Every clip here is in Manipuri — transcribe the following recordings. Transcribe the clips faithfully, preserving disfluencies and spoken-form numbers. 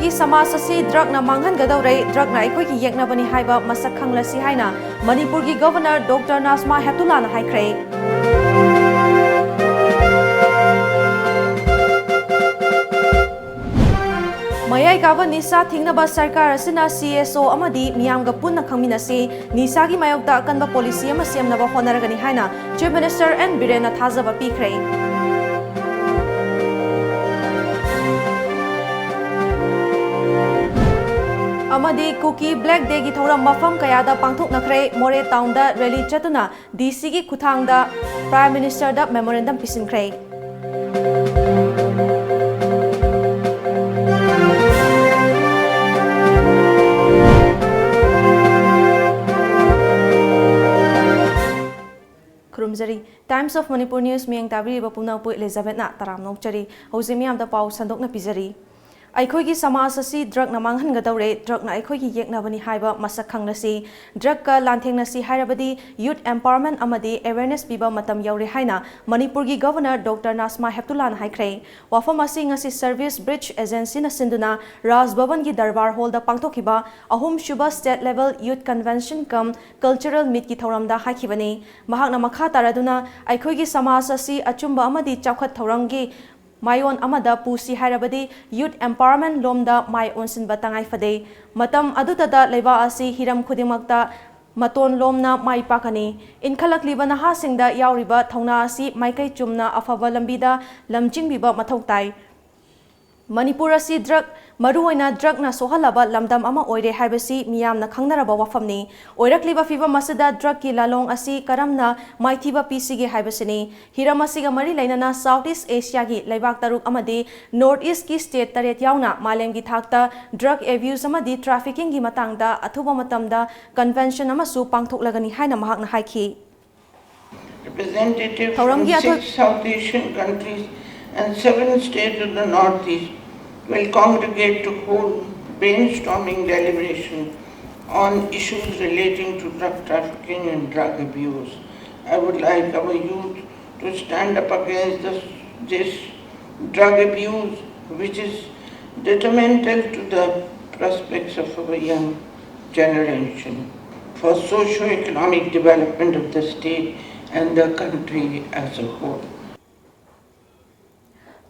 ꯒꯤ ꯁꯃꯥꯖ ꯑꯁꯤ ꯗ꯭ꯔꯒꯅ ꯃꯥꯡꯍꯟꯒꯗꯧꯔꯦ, ꯗ꯭ꯔꯒꯅ ꯑꯩꯈꯣꯏꯒꯤ ꯌꯦꯛꯅꯕꯅꯤ ꯍꯥꯏꯕ ꯃꯁꯛ ꯈꯪꯂꯁꯤ ꯍꯥꯏꯅ ꯃꯅꯤꯄꯨꯔꯒꯤ ꯒꯚꯔꯅꯔ ꯗꯣꯛꯇꯔ ꯅꯥꯖꯃꯥ ꯍꯦꯞꯇꯨꯂꯥꯅ ꯍꯥꯏꯈ꯭ꯔꯦ꯫ ꯃꯌꯥꯏ ꯀꯥꯕ ꯅꯤꯁꯥ ꯊꯤꯡꯅꯕ ꯁꯔꯀꯥꯔ ꯑꯁꯤꯅ ꯁꯤ ꯑꯦꯁ ꯑꯣ ꯑꯃꯗꯤ ꯃꯤꯌꯥꯝꯒ ꯄꯨꯟꯅ ꯈꯪꯃꯤꯟꯅꯁꯤ, ꯅꯤꯁꯥꯒꯤ ꯃꯥꯌꯣꯛꯇ ꯑꯀꯟꯕ ꯄꯣꯂꯤꯁꯤ ꯑꯃ ꯁꯦꯝꯅꯕ ꯍꯣꯠꯅꯔꯒꯅꯤ ꯍꯥꯏꯅ ꯆꯤꯐ ꯃꯤꯅꯤꯁꯇꯔ ꯑꯦꯟ ꯕꯤꯔꯦꯟꯅ ꯊꯥꯖꯕ ꯄꯤꯈ꯭ꯔꯦ꯫ ꯑꯃꯗꯤ ꯀꯨꯀꯤ ꯕ꯭ꯂꯦꯛ ꯗꯦꯒꯤ ꯊꯧꯔꯝ ꯃꯐꯝ ꯀꯌꯥꯗ ꯄꯥꯡꯊꯣꯛꯅꯈ꯭ꯔꯦ꯫ ꯃꯣꯔꯦ ꯇꯥꯎꯟꯗ ꯔꯦꯂꯤ ꯆꯠꯇꯨꯅ ꯗꯤ ꯁꯤꯒꯤ ꯈꯨꯠꯊꯥꯡꯗ ꯄ꯭ꯔꯥꯏꯝ ꯃꯤꯅꯤꯁꯇꯔꯗ ꯃꯦꯃꯣꯔꯦꯟꯗꯝ ꯄꯤꯁꯤꯟꯈ꯭ꯔꯦ꯫ ꯈꯨꯔꯨꯝꯖꯔꯤ꯫ Times of Manipur News ꯃꯤꯠꯌꯦꯡ ꯇꯥꯕꯤꯔꯤꯕ ꯄꯨꯝꯅꯃꯛꯄꯨ ꯏꯂꯤꯖꯥꯕꯦꯠꯅ ꯇꯔꯥꯝꯅ ꯑꯣꯛꯆꯔꯤ꯫ ꯍꯧꯖꯤꯛ ꯃꯤꯌꯥꯝꯗ ꯄꯥꯎ ꯁꯟꯗꯣꯛꯅ ꯄꯤꯖꯔꯤ꯫ ꯑꯩꯈꯣꯏꯒꯤ ꯁꯃꯥꯖ ꯑꯁꯤ ꯗ꯭ꯔꯒꯅ ꯃꯥꯡꯍꯟꯒꯗꯧꯔꯦ, ꯗ꯭ꯔꯒꯅ ꯑꯩꯈꯣꯏꯒꯤ ꯌꯦꯛꯅꯕꯅꯤ ꯍꯥꯏꯕ ꯃꯁꯛ ꯈꯪꯂꯁꯤ꯫ ꯗ꯭ꯔꯒꯀ ꯂꯥꯟꯊꯦꯡꯅꯁꯤ ꯍꯥꯏꯔꯕꯗꯤ ꯌꯨꯊ ꯑꯦꯝꯄꯥꯋꯔꯃꯦꯟꯠ ꯑꯃꯗꯤ ꯑꯦꯋꯦꯔꯅꯦꯁ ꯄꯤꯕ ꯃꯇꯝ ꯌꯧꯔꯦ ꯍꯥꯏꯅ ꯃꯅꯤꯄꯨꯔꯒꯤ ꯒꯚꯔꯅꯔ ꯗꯣꯛꯇꯔ ꯅꯥꯖꯃꯥ ꯍꯦꯞꯇꯨꯂꯥꯅ ꯍꯥꯏꯈ꯭ꯔꯦ꯫ ꯋꯥꯐꯝ ꯑꯁꯤ ꯉꯁꯤ ꯁꯔꯚꯤꯁ ꯕ꯭ꯔꯤꯖ ꯑꯦꯖꯦꯟꯁꯤꯅ ꯁꯤꯟꯗꯨꯅ ꯔꯥꯖ ꯚꯕꯟꯒꯤ ꯗꯔꯕꯥꯔ ꯍꯣꯜꯗ ꯄꯥꯡꯊꯣꯛꯈꯤꯕ ꯑꯍꯨꯝꯁꯨꯕ ꯁ꯭ꯇꯦꯠ ꯂꯦꯚꯦꯜ ꯌꯨꯊ ꯀꯟꯚꯦꯟꯁꯟ ꯀꯝ ꯀꯜꯆꯔꯦꯜ ꯃꯤꯠꯀꯤ ꯊꯧꯔꯝꯗ ꯍꯥꯏꯈꯤꯕꯅꯤ꯫ ꯃꯍꯥꯛꯅ ꯃꯈꯥ ꯇꯥꯔꯗꯨꯅ ꯑꯩꯈꯣꯏꯒꯤ ꯁꯃꯥꯖ ꯑꯁꯤ ꯑꯆꯨꯝꯕ ꯑꯃꯗꯤ ꯆꯥꯎꯈꯠ ꯊꯧꯔꯝꯒꯤ ꯃꯥꯏꯑꯣꯟ ꯑꯃꯗ ꯄꯨꯁꯤ ꯍꯥꯏꯔꯕꯗꯤ ꯌꯨꯊ ꯑꯦꯝꯄꯥꯋꯔꯃꯦꯟꯠ ꯂꯣꯝꯗ ꯃꯥꯏ ꯑꯣꯟꯁꯤꯟꯕ ꯇꯉꯥꯏ ꯐꯗꯦ꯫ ꯃꯇꯝ ꯑꯗꯨꯗꯇ ꯂꯩꯕꯥꯛ ꯑꯁꯤ ꯍꯤꯔꯝ ꯈꯨꯗꯤꯡꯃꯛꯇ ꯃꯇꯣꯟ ꯂꯣꯝꯅ ꯃꯥꯏ ꯄꯥꯛꯀꯅꯤ꯫ ꯏꯟꯈꯠꯂꯛꯂꯤꯕ ꯅꯍꯥꯁꯤꯡꯗ ꯌꯥꯎꯔꯤꯕ ꯊꯧꯅꯥ ꯑꯁꯤ ꯃꯥꯏꯀꯩ ꯆꯨꯝꯅ ꯑꯐꯕ ꯂꯝꯕꯤꯗ ꯂꯝꯖꯤꯡꯕꯤꯕ ꯃꯊꯧ ꯇꯥꯏ꯫ ꯃꯅꯤꯄꯨꯔ ꯑꯁꯤ ꯗ꯭ꯔꯒ, ꯃꯔꯨꯑꯣꯏꯅ ꯗ꯭ꯔꯒꯅ ꯁꯣꯛꯍꯜꯂꯕ ꯂꯝꯗꯝ ꯑꯃ ꯑꯣꯏꯔꯦ ꯍꯥꯏꯕꯁꯤ ꯃꯤꯌꯥꯝꯅ ꯈꯪꯅꯔꯕ ꯋꯥꯐꯝꯅꯤ꯫ ꯑꯣꯏꯔꯛꯂꯤꯕ ꯐꯤꯚꯝ ꯑꯁꯤꯗ ꯗ꯭ꯔꯒꯀꯤ ꯂꯥꯂꯣꯡ ꯑꯁꯤ ꯀꯔꯝꯅ ꯃꯥꯏꯊꯤꯕ ꯄꯤꯁꯤꯒꯦ ꯍꯥꯏꯕꯁꯤꯅꯤ꯫ ꯍꯤꯔꯝ ꯑꯁꯤꯒ ꯃꯔꯤ ꯂꯩꯅꯅ ꯁꯥꯎꯊ ꯏꯁ ꯑꯦꯁꯤꯌꯥꯒꯤ ꯂꯩꯕꯥꯛ ꯇꯔꯨꯛ ꯑꯃꯗꯤ ꯅꯣꯔꯊ ꯏꯁꯀꯤ ꯁ꯭ꯇꯦꯠ ꯇꯔꯦꯠ ꯌꯥꯎꯅ ꯃꯥꯂꯦꯝꯒꯤ ꯊꯥꯛꯇ ꯗ꯭ꯔꯒ ꯑꯦꯕ꯭ꯌꯨꯁ ꯑꯃꯗꯤ ꯇ꯭ꯔꯥꯐꯤꯀꯤꯡꯒꯤ ꯃꯇꯥꯡꯗ ꯑꯊꯨꯕ ꯃꯇꯝꯗ ꯀꯟꯚꯦꯟꯁꯟ ꯑꯃꯁꯨ ꯄꯥꯡꯊꯣꯛꯂꯒꯅꯤ ꯍꯥꯏꯅ ꯃꯍꯥꯛꯅ ꯍꯥꯏꯈꯤ꯫ Representatives from ꯊꯧꯔꯝꯒꯤ ꯑꯊꯣꯏ- six South Asian countries and seven states of the Northeast will congregate to hold brainstorming deliberation on issues relating to drug trafficking and drug abuse. I would like our youth to stand up against this, this drug abuse, which is Detrimental to the prospects of our young generation for socio-economic development of the state and the country as a whole.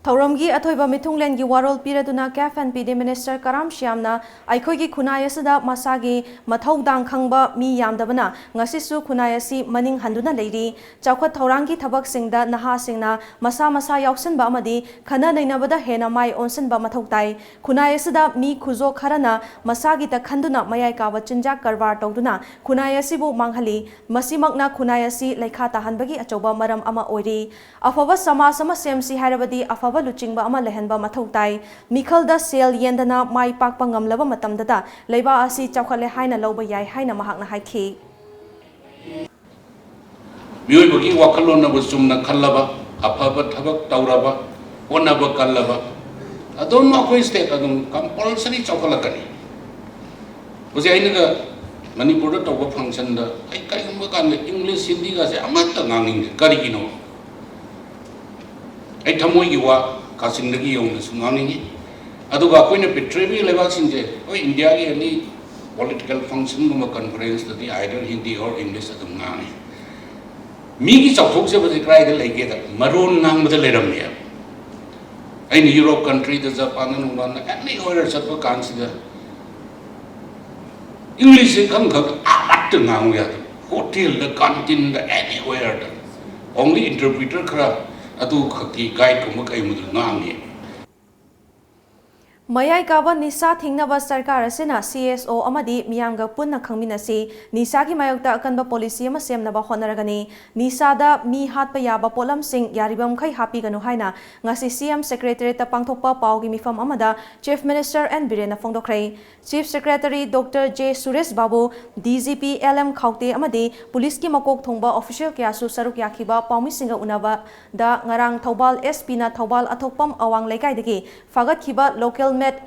ꯊꯧꯔꯝꯒꯤ ꯑꯊꯣꯏꯕ ꯃꯤꯊꯨꯡꯂꯦꯟꯒꯤ ꯋꯥꯔꯣꯜ ꯄꯤꯔꯗꯨꯅ ꯀꯦꯐ ꯑꯦꯟ ꯄꯤ ꯗꯤ ꯃꯤꯅꯤꯁꯇꯔ ꯀꯔꯥꯝ ꯁ꯭ꯌꯥꯝꯅ ꯑꯩꯈꯣꯏꯒꯤ ꯈꯨꯟꯅꯥꯏ ꯑꯁꯤꯗ ꯃꯁꯥꯒꯤ ꯃꯊꯧꯗꯥꯡ ꯈꯪꯕ ꯃꯤ ꯌꯥꯝꯗꯕꯅ ꯉꯁꯤꯁꯨ ꯈꯨꯟꯅꯥꯏ ꯑꯁꯤ ꯃꯅꯤꯡ ꯍꯟꯗꯨꯅ ꯂꯩꯔꯤ꯫ ꯆꯥꯎꯈꯠ ꯊꯧꯔꯥꯡꯒꯤ ꯊꯕꯛꯁꯤꯡꯗ ꯅꯍꯥꯁꯤꯡꯅ ꯃꯁꯥ ꯃꯁꯥ ꯌꯥꯎꯁꯤꯟꯕ ꯑꯃꯗꯤ ꯈꯟꯅ ꯅꯩꯅꯕꯗ ꯍꯦꯟꯅ ꯃꯥꯏ ꯑꯣꯟꯁꯤꯟꯕ ꯃꯊꯧ ꯇꯥꯏ꯫ ꯈꯨꯟꯅꯥꯏ ꯑꯁꯤꯗ ꯃꯤ ꯈꯨꯖꯣ ꯈꯔꯅ ꯃꯁꯥꯒꯤꯇ ꯈꯟꯗꯨꯅ ꯃꯌꯥꯏ ꯀꯥꯕ ꯆꯤꯟꯖꯥꯛ ꯀꯔꯕꯥꯔ ꯇꯧꯗꯨꯅ ꯈꯨꯟꯅꯥꯏ ꯑꯁꯤꯕꯨ ꯃꯥꯡꯍꯜꯂꯤ꯫ ꯃꯁꯤꯃꯛꯅ ꯈꯨꯟꯅꯥꯏ ꯑꯁꯤ ꯂꯩꯈꯥ ꯇꯥꯍꯟꯕꯒꯤ ꯑꯆꯧꯕ ꯃꯔꯝ ꯑꯃ ꯑꯣꯏꯔꯤ꯫ ꯑꯐꯕ ꯁꯃꯥꯖ ꯑꯃ ꯁꯦꯝꯁꯤ ꯍꯥꯏꯔꯕꯗꯤ ꯑꯐꯕ ꯂꯨꯆꯤꯡꯕ ꯑꯃ ꯂꯩꯍꯟꯕ ꯃꯊꯧ ꯇꯥꯏ꯫ ꯃꯤꯈꯜꯗ ꯁꯦꯜ ꯌꯦꯟꯗꯅ ꯃꯥꯏ ꯄꯥꯛꯄ ꯉꯝꯂꯕ ꯃꯇꯝꯗꯇ ꯂꯩꯕꯥꯛ ꯑꯁꯤ ꯆꯥꯎꯈꯠꯂꯦ ꯍꯥꯏꯅ ꯂꯧꯕ ꯌꯥꯏ ꯍꯥꯏꯅ ꯃꯍꯥꯛꯅ ꯍꯥꯏꯈꯤ꯫ ꯃꯤꯑꯣꯏꯕꯒꯤ ꯋꯥꯈꯜꯂꯣꯟꯅꯕꯨ ꯆꯨꯝꯅ ꯈꯜꯂꯕ, ꯑꯐꯕ ꯊꯕꯛ ꯇꯧꯔꯕ, ꯍꯣꯠꯅꯕ ꯀꯜꯂꯕ, ꯑꯗꯨꯝ ꯑꯩꯈꯣꯏ ꯁ꯭ꯇꯦꯠ ꯑꯗꯨꯝ ꯀꯝꯄꯜꯁꯔꯤ ꯆꯥꯎꯈꯠꯂꯛꯀꯅꯤ꯫ ꯍꯧꯖꯤꯛ ꯑꯩꯅꯒ ꯃꯅꯤꯄꯨꯔꯗ ꯇꯧꯕ ꯐꯪꯁꯟꯗ ꯑꯩ ꯀꯔꯤꯒꯨꯝꯕ ꯀꯥꯟꯗ ꯏꯪꯂꯤꯁ ꯍꯤꯟꯗꯤꯒꯁꯦ ꯑꯃꯠꯇ ꯉꯥꯡꯅꯤꯡꯗꯦ꯫ ꯀꯔꯤꯒꯤꯅꯣ? ꯑꯩ ꯊꯃꯣꯏꯒꯤ ꯋꯥ ꯀꯥꯆꯤꯟꯗꯒꯤ ꯌꯧꯅꯁꯨ ꯉꯥꯡꯅꯤꯡꯉꯤ꯫ ꯑꯗꯨꯒ ꯑꯩꯈꯣꯏꯅ ꯄ꯭ꯔꯤꯊꯤꯕꯤꯒꯤ ꯂꯩꯕꯥꯛꯁꯤꯡꯁꯦ, ꯍꯣꯏ, ꯏꯟꯗꯤꯌꯥꯒꯤ ꯑꯦꯅꯤ political ꯐꯪꯁꯟꯒꯨꯝꯕ ꯀꯟꯐꯔꯦꯟꯁꯇꯗꯤ either Hindi or English ꯑꯗꯨꯝ ꯉꯥꯡꯉꯤ꯫ ꯃꯤꯒꯤ ꯆꯥꯎꯊꯣꯛꯆꯕꯁꯦ ꯀꯗꯥꯏꯗ ꯂꯩꯒꯦꯗ ꯃꯔꯣꯟ ꯉꯥꯡꯕꯗ ꯂꯩꯔꯝꯃꯦꯕ꯫ ꯑꯩꯅ ꯌꯨꯔꯣꯞ ꯀꯟꯇ꯭ꯔꯤꯗ, ꯖꯄꯥꯟꯗ, ꯅꯨꯡꯕꯥꯟꯗ, ꯑꯦꯅꯤ ꯋꯦꯌꯔ ꯆꯠꯄ ꯀꯥꯟꯁꯤꯗ ꯏꯪꯂꯤꯁꯁꯦ ꯈꯪ ꯈꯪ ꯑꯃꯠꯇ ꯉꯥꯡꯉꯨ ꯌꯥꯗꯕ꯫ ꯍꯣꯇꯦꯜꯗ, ꯀꯥꯟꯇꯤꯟꯗ, ꯑꯦꯅꯤ ꯋꯦꯌꯔꯗ ꯑꯣꯡꯂꯤ ꯏꯟꯇꯔꯄ꯭ꯔꯤꯇꯔ ꯈꯔ ꯑꯗꯨ ꯈꯛꯀꯤ ꯒꯥꯏꯗꯀꯨꯝꯕ ꯀꯩꯒꯨꯝꯕꯗꯨ ꯉꯥꯡꯉꯦ꯫ ꯃꯌꯥꯏ ꯀꯥꯕ ꯅꯤꯁꯥ ꯊꯤꯡꯅꯕ ꯁꯔꯀꯥꯔ ꯑꯁꯤꯅ ꯁꯤ ꯑꯦꯁ ꯑꯣ ꯑꯃꯗꯤ ꯃꯤꯌꯥꯝꯒ ꯄꯨꯟꯅ ꯈꯪꯃꯤꯟꯅꯁꯤ, ꯅꯤꯁꯥꯒꯤ ꯃꯥꯌꯣꯛꯇ ꯑꯀꯟꯕ ꯄꯣꯂꯤꯁꯤ ꯑꯃ ꯁꯦꯝꯅꯕ ꯍꯣꯠꯅꯔꯒꯅꯤ꯫ ꯅꯤꯁꯥꯗ ꯃꯤ ꯍꯥꯠꯄ ꯌꯥꯕ ꯄꯣꯠꯂꯝꯁꯤꯡ ꯌꯥꯔꯤꯕꯃꯈꯩ ꯍꯥꯞꯄꯤꯒꯅꯨ ꯍꯥꯏꯅ ꯉꯁꯤ ꯁꯤ ꯑꯦꯝ ꯁꯦꯀ꯭ꯔꯦꯇꯔꯤꯌꯦꯠꯇ ꯄꯥꯡꯊꯣꯛꯄ ꯄꯥꯎꯒꯤ ꯃꯤꯐꯝ ꯑꯃꯗ ꯆꯤꯐ ꯃꯤꯅꯤꯁꯇꯔ ꯑꯦꯟ ꯕꯤꯔꯦꯟꯅ ꯐꯣꯡꯗꯣꯛꯈ꯭ꯔꯦ꯫ Chief secretary doctor J Suresh Babu, D G P L M Khaute ꯑꯃꯗꯤ ꯄꯨꯂꯤꯁꯀꯤ ꯃꯀꯣꯛ ꯊꯣꯡꯕ ꯑꯣꯐꯤꯁꯤꯌꯦꯜ ꯀꯌꯥꯁꯨ ꯁꯔꯨꯛ ꯌꯥꯈꯤꯕ ꯄꯥꯎꯃꯤꯁꯤꯡꯒ ꯎꯅꯕꯗ ꯉꯔꯥꯡ ꯊꯧꯕꯥꯜ ꯑꯦꯁ ꯄꯤꯅ ꯊꯧꯕꯥꯜ ꯑꯊꯣꯛꯄꯝ ꯑꯋꯥꯡ ꯂꯩꯀꯥꯏꯗꯒꯤ ꯐꯥꯒꯠꯈꯤꯕ ꯂꯣꯀꯦꯜ ꯃꯦꯗ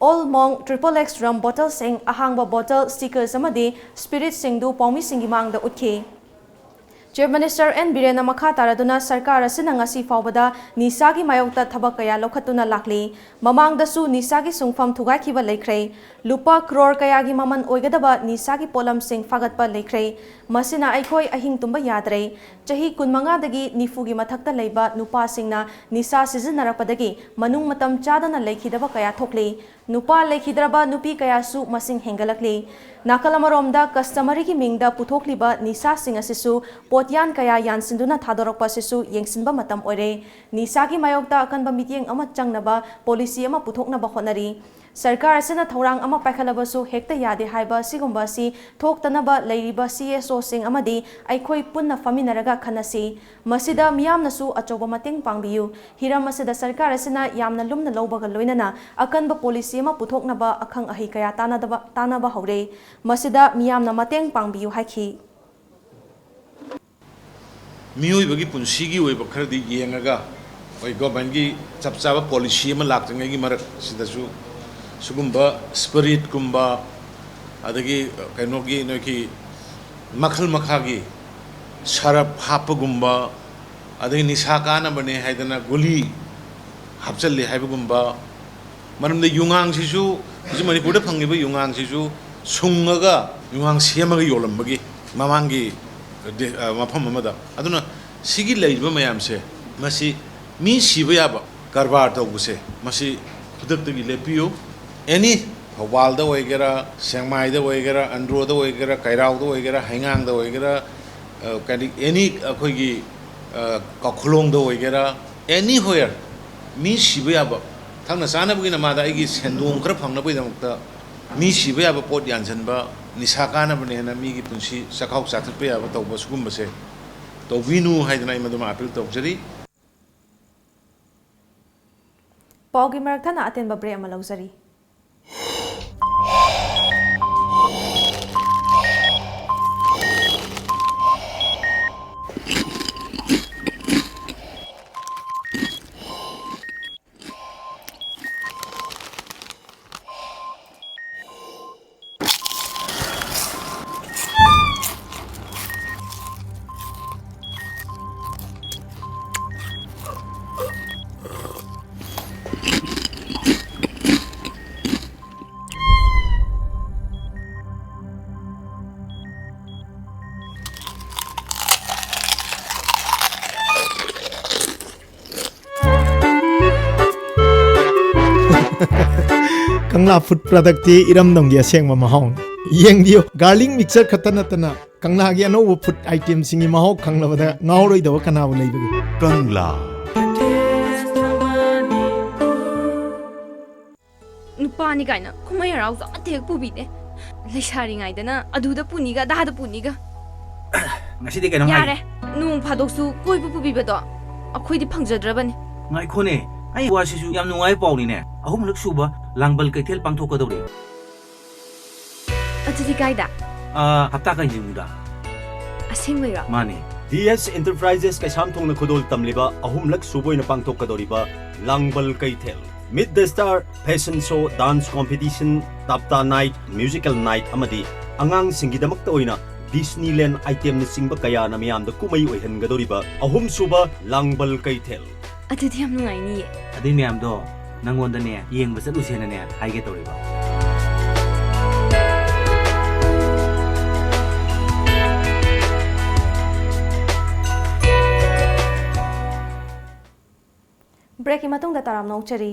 ꯑꯣꯜ ꯃꯣꯡ ꯇ꯭ꯔꯤꯄꯜ ꯑꯦꯛꯁ ꯔꯝ ꯕꯣꯇꯜꯁꯤꯡ, ꯑꯍꯥꯡꯕ ꯕꯣꯇꯜ, ꯁ꯭ꯇꯤꯀꯔꯁ ꯑꯃꯗꯤ ꯁ꯭ꯄꯤꯔꯤꯠꯁꯤꯡꯗꯨ ꯄꯥꯎꯃꯤꯁꯤꯡꯒꯤ ꯃꯥꯡꯗ ꯎꯠꯈꯤ꯫ Chief Minister N ꯕꯤꯔꯦꯟꯅ ꯃꯈꯥ ꯇꯥꯔꯗꯨꯅ ꯁꯔꯀꯥꯔ ꯑꯁꯤꯅ ꯉꯁꯤ ꯐꯥꯎꯕꯗ ꯅꯤꯁꯥꯒꯤ ꯃꯥꯌꯣꯛꯇ ꯊꯕꯛ ꯀꯌꯥ ꯂꯧꯈꯠꯇꯨꯅ ꯂꯥꯛꯂꯤ꯫ ꯃꯃꯥꯡꯗꯁꯨ ꯅꯤꯁꯥꯒꯤ ꯁꯨꯡꯐꯝ ꯊꯨꯒꯥꯏꯈꯤꯕ ꯂꯩꯈ꯭ꯔꯦ꯫ ꯂꯨꯄꯥ ꯀ꯭ꯔꯣꯔ ꯀꯌꯥꯒꯤ ꯃꯃꯜ ꯑꯣꯏꯒꯗꯕ ꯅꯤꯁꯥꯒꯤ ꯄꯣꯠꯂꯝꯁꯤꯡ ꯐꯥꯒꯠꯄ ꯂꯩꯈ꯭ꯔꯦ꯫ ꯃꯁꯤꯅ ꯑꯩꯈꯣꯏ ꯑꯍꯤꯡ ꯇꯨꯝꯕ ꯌꯥꯗ꯭ꯔꯦ꯫ ꯆꯍꯤ ꯀꯨꯟꯃꯉꯥꯗꯒꯤ ꯅꯤꯐꯨꯒꯤ ꯃꯊꯛꯇ ꯂꯩꯕ ꯅꯨꯄꯥꯁꯤꯡꯅ ꯅꯤꯁꯥ ꯁꯤꯖꯤꯟꯅꯔꯛꯄꯗꯒꯤ ꯃꯅꯨꯡ ꯃꯇꯝ ꯆꯥꯗꯅ ꯂꯩꯈꯤꯗꯕ ꯀꯌꯥ ꯊꯣꯛꯂꯤ꯫ ꯅꯨꯄꯥ ꯂꯩꯈꯤꯗ꯭ꯔꯕ ꯅꯨꯄꯤ ꯀꯌꯥꯁꯨ ꯃꯁꯤꯡ ꯍꯦꯟꯒꯠꯂꯛꯂꯤ꯫ ꯅꯥꯀꯜ ꯑꯃꯔꯣꯝꯗ customaryꯒꯤ ꯃꯤꯡꯗ ꯄꯨꯊꯣꯛꯂꯤꯕ ꯅꯤꯁꯥꯁꯤꯡ ꯑꯁꯤꯁꯨ ꯄꯣꯠꯌꯥꯟ ꯀꯌꯥ ꯌꯥꯟꯁꯤꯟꯗꯨꯅ ꯊꯥꯗꯣꯔꯛꯄ ꯑꯁꯤꯁꯨ ꯌꯦꯡꯁꯤꯟꯕ ꯃꯇꯝ ꯑꯣꯏꯔꯦ꯫ ꯅꯤꯁꯥꯒꯤ ꯃꯥꯌꯣꯛꯇ ꯑꯀꯟꯕ ꯃꯤꯠꯌꯦꯡ ꯑꯃ ꯆꯪꯅꯕ policy ꯑꯃ ꯄꯨꯊꯣꯛꯅꯕ ꯍꯣꯠꯅꯔꯤ꯫ ꯁꯔꯀꯥꯔ ꯑꯁꯤꯅ ꯊꯧꯔꯥꯡ ꯑꯃ ꯄꯥꯏꯈꯠꯂꯕꯁꯨ ꯍꯦꯛꯇ ꯌꯥꯗꯦ ꯍꯥꯏꯕ ꯑꯁꯤꯒꯨꯝꯕ ꯑꯁꯤ ꯊꯣꯛꯇꯅꯕ ꯂꯩꯔꯤꯕ C S Oꯁꯤꯡ ꯑꯃꯗꯤ ꯑꯩꯈꯣꯏ ꯄꯨꯟꯅ ꯐꯝꯃꯤꯟꯅꯔꯒ ꯈꯟꯅꯁꯤ꯫ ꯃꯁꯤꯗ ꯃꯤꯌꯥꯝꯅꯁꯨ ꯑꯆꯧꯕ ꯃꯇꯦꯡ ꯄꯥꯡꯕꯤꯌꯨ꯫ ꯍꯤꯔꯝ ꯑꯁꯤꯗ ꯁꯔꯀꯥꯔ ꯑꯁꯤꯅ ꯌꯥꯝꯅ ꯂꯨꯝꯅ ꯂꯧꯕꯒ ꯂꯣꯏꯅꯅ ꯑꯀꯟꯕ policy ꯑꯃ ꯄꯨꯊꯣꯛꯅꯕ ꯑꯈꯪ ꯑꯍꯩ ꯀꯌꯥ ꯇꯥꯟꯅꯗꯕ, ꯇꯥꯟꯅꯕ ꯍꯧꯔꯦ꯫ ꯃꯁꯤꯗ ꯃꯤꯌꯥꯝꯅ ꯃꯇꯦꯡ ꯄꯥꯡꯕꯤꯌꯨ ꯍꯥꯏꯈꯤ꯫ ꯃꯤꯑꯣꯏꯕꯒꯤ ꯄꯨꯟꯁꯤꯒꯤ ꯑꯣꯏꯕ ꯈꯔꯗꯤ ꯌꯦꯡꯉꯒ, ꯑꯩꯈꯣꯏ governmentꯀꯤ ꯆꯞ ꯆꯥꯕ policy ꯑꯃ ꯂꯥꯛꯇ꯭ꯔꯤꯉꯩꯒꯤ ꯃꯔꯛꯁꯤꯗꯁꯨ ꯁꯤꯒꯨꯝꯕ spiritꯀꯨꯝꯕ, ꯑꯗꯒꯤ ꯀꯩꯅꯣꯒꯤ, ꯅꯣꯏꯒꯤ ꯃꯈꯜ ꯃꯈꯥꯒꯤ ꯁꯔꯞ ꯍꯥꯞꯄꯒꯨꯝꯕ, ꯑꯗꯒꯤ ꯅꯤꯁꯥ ꯀꯥꯅꯕꯅꯦ ꯍꯥꯏꯗꯅ ꯒꯨꯂꯤ ꯍꯥꯞꯆꯜꯂꯤ ꯍꯥꯏꯕꯒꯨꯝꯕ, ꯃꯔꯝꯗꯤ ꯌꯨꯉꯥꯡꯁꯤꯁꯨ ꯍꯧꯖꯤꯛ ꯃꯅꯤꯄꯨꯔꯗ ꯐꯪꯉꯤꯕ ꯌꯨꯉꯥꯡꯁꯤꯁꯨ ꯁꯨꯡꯉꯒ ꯌꯨꯉꯥꯡ ꯁꯦꯝꯃꯒ ꯌꯣꯜꯂꯝꯕꯒꯤ ꯃꯃꯥꯡꯒꯤ ꯗꯦ-, ꯑ, ꯃꯐꯝ ꯑꯃꯗ꯫ ꯑꯗꯨꯅ ꯁꯤꯒꯤ ꯂꯩꯔꯤꯕ ꯃꯌꯥꯝꯁꯦ, ꯃꯁꯤ ꯃꯤ ꯁꯤꯕ ꯌꯥꯕ ꯀꯔꯕꯥꯔ ꯇꯧꯕꯁꯦ, ꯃꯁꯤ ꯈꯨꯗꯛꯇꯒꯤ ꯂꯦꯞꯄꯤꯌꯨ꯫ Any, ꯊꯧꯕꯥꯜꯗ ꯑꯣꯏꯒꯦꯔꯥ, ꯁꯦꯡꯃꯥꯏꯗ ꯑꯣꯏꯒꯦꯔꯥ, ꯑꯟꯗ꯭ꯔꯣꯗ ꯑꯣꯏꯒꯦꯔꯥ, ꯀꯩꯔꯥꯎꯗ ꯑꯣꯏꯒꯦꯔꯥ, ꯍꯩꯉꯥꯡꯗ ꯑꯣꯏꯒꯦꯔꯥ, ꯑ, ꯀꯔꯤ, any ꯑꯩꯈꯣꯏꯒꯤ, ꯑ, ꯀꯥꯈꯨꯂꯣꯡꯗ ꯑꯣꯏꯒꯦꯔꯥ, anywhere ꯃꯤ ꯁꯤꯕ ꯌꯥꯕ, ꯊꯛꯅ ꯆꯥꯅꯕꯒꯤ ꯅꯃꯥꯗ ꯑꯩꯒꯤ ꯁꯦꯟꯗꯣꯡ ꯈꯔ ꯐꯪꯅꯕꯒꯤꯗꯃꯛꯇ ꯃꯤ ꯁꯤꯕ ꯌꯥꯕ ꯄꯣꯠ ꯌꯥꯟꯁꯤꯟꯕ, ꯅꯤꯁꯥ ꯀꯥꯅꯕꯅꯦꯅ ꯃꯤꯒꯤ ꯄꯨꯟꯁꯤ ꯆꯥꯛꯈꯥꯎ ꯆꯥꯊꯠꯄ ꯌꯥꯕ ꯇꯧꯕ, ꯁꯤꯒꯨꯝꯕꯁꯦ ꯇꯧꯕꯤꯅꯨ ꯍꯥꯏꯗꯅ ꯑꯩ ꯃꯗꯨꯃ appeal ꯇꯧꯖꯔꯤ꯫ ꯄꯥꯎꯒꯤ ꯃꯔꯛ ꯊꯠꯅ ꯑꯇꯦꯟꯕ break ꯑꯃ ꯂꯧꯖꯔꯤ꯫ ꯀꯪꯂꯥ ꯐꯨꯗ ꯄ꯭ꯔꯗꯛꯇꯤ ꯏꯔꯝꯗꯝꯒꯤ ꯑꯁꯦꯡꯕ ꯃꯍꯥꯎꯅꯤ꯫ ꯌꯦꯡꯕꯤꯌꯨ, ꯒꯥꯔꯂꯤꯛ ꯃꯤꯛꯁꯆꯔ ꯈꯛꯇ ꯅꯠꯇꯅ ꯀꯪꯂꯥꯒꯤ ꯑꯅꯧꯕ ꯐꯨꯗ ꯑꯥꯏꯇꯦꯝꯁꯤꯡꯒꯤ ꯃꯍꯥꯎ ꯈꯪꯂꯕꯗ ꯉꯥꯎꯔꯣꯏꯗꯕ ꯀꯅꯥꯕꯨ ꯂꯩꯕꯒꯦ? ꯀꯪꯂꯥ꯫ ꯅꯨꯄꯥꯅꯤ ꯀꯥꯏꯅ ꯀꯨꯝꯍꯩ ꯍꯔꯥꯎꯁꯨ ꯑꯃꯠꯇ ꯍꯦꯛ ꯄꯨꯕꯤꯗꯦ꯫ ꯂꯩꯁꯥꯔꯤꯉꯩꯗꯅ ꯑꯗꯨꯗ ꯄꯨꯅꯤꯒ ꯑꯗꯥꯗ ꯄꯨꯅꯤꯒ꯫ ꯉꯁꯤꯗꯤ ꯀꯩꯅꯣꯝ ꯍꯥꯏꯒꯦ꯫ ꯌꯥꯔꯦ, ꯅꯣꯡ ꯐꯥꯗꯣꯛꯁꯨ ꯀꯣꯏꯕ ꯄꯨꯕꯤꯕꯗꯣ ꯑꯩꯈꯣꯏꯗꯤ ꯐꯪꯖꯗ꯭ꯔꯕꯅꯤ꯫ ꯉꯥꯏꯈꯣꯅꯦ, ꯑꯩ ꯋꯥꯁꯤꯁꯨ ꯌꯥꯝ ꯅꯨꯡꯉꯥꯏꯕ ꯄꯥꯎꯅꯤꯅꯦ꯫ ꯑꯍꯨꯝꯂꯛ ꯁꯨꯕ ꯂꯥꯡꯕꯜ ꯀꯩꯊꯦꯜ ꯄꯥꯡꯊꯣꯛꯀꯗꯧꯔꯤ꯫ ꯑꯗꯨꯗꯤ ꯀꯥꯏꯗ? ꯑꯥ, ꯍꯞꯇꯥ ꯀꯥꯏꯅꯤꯡꯗ꯫ ꯑꯁꯦꯡꯕꯩꯔꯣ? ꯃꯥꯅꯦ꯫ ꯗꯤ ꯑꯦꯁ ꯑꯦꯟꯇꯔꯄ꯭ꯔꯥꯏꯖꯦꯁ ꯀꯩꯁꯥꯝꯊꯣꯡꯅ ꯈꯨꯗꯣꯜ ꯇꯝꯂꯤꯕ ꯑꯍꯨꯝꯂꯛ ꯁꯨꯕ ꯑꯣꯏꯅ ꯄꯥꯡꯊꯣꯛꯀꯗꯧꯔꯤꯕ ꯂꯥꯡꯕꯜ ꯀꯩꯊꯦꯜ, Meet the Star, fashion show, dance competition, ꯇꯥꯞꯇꯥ night, musical night ꯑꯃꯗꯤ ꯑꯉꯥꯡꯁꯤꯡꯒꯤꯗꯃꯛꯇ ꯑꯣꯏꯅ ꯗꯤꯁꯅꯤꯂꯦꯟ ꯑꯥꯏꯇꯦꯝꯅꯆꯤꯡꯕ ꯀꯌꯥꯅ ꯃꯤꯌꯥꯝꯗ ꯀꯨꯝꯍꯩ ꯑꯣꯏꯍꯟꯒꯗꯧꯔꯤꯕ ꯑꯍꯨꯝꯁꯨꯕ ꯂꯥꯡꯕꯜ ꯀꯩꯊꯦꯜ꯫ ꯑꯗꯨꯗꯤ ꯌꯥꯝ ꯅꯨꯡꯉꯥꯏꯅꯤꯌꯦ꯫ ꯑꯗꯨꯏ ꯃꯌꯥꯝꯗꯣ ꯅꯪꯉꯣꯟꯗꯅꯦ ꯌꯦꯡꯕ ꯆꯠꯂꯨꯁꯦꯅꯅꯦ ꯍꯥꯏꯒꯦ ꯇꯧꯔꯤꯕ꯫ ꯕ꯭ꯔꯦꯛꯀꯤ ꯃꯇꯨꯡꯗ ꯇꯔꯥꯝꯅ ꯑꯣꯛꯆꯔꯤ꯫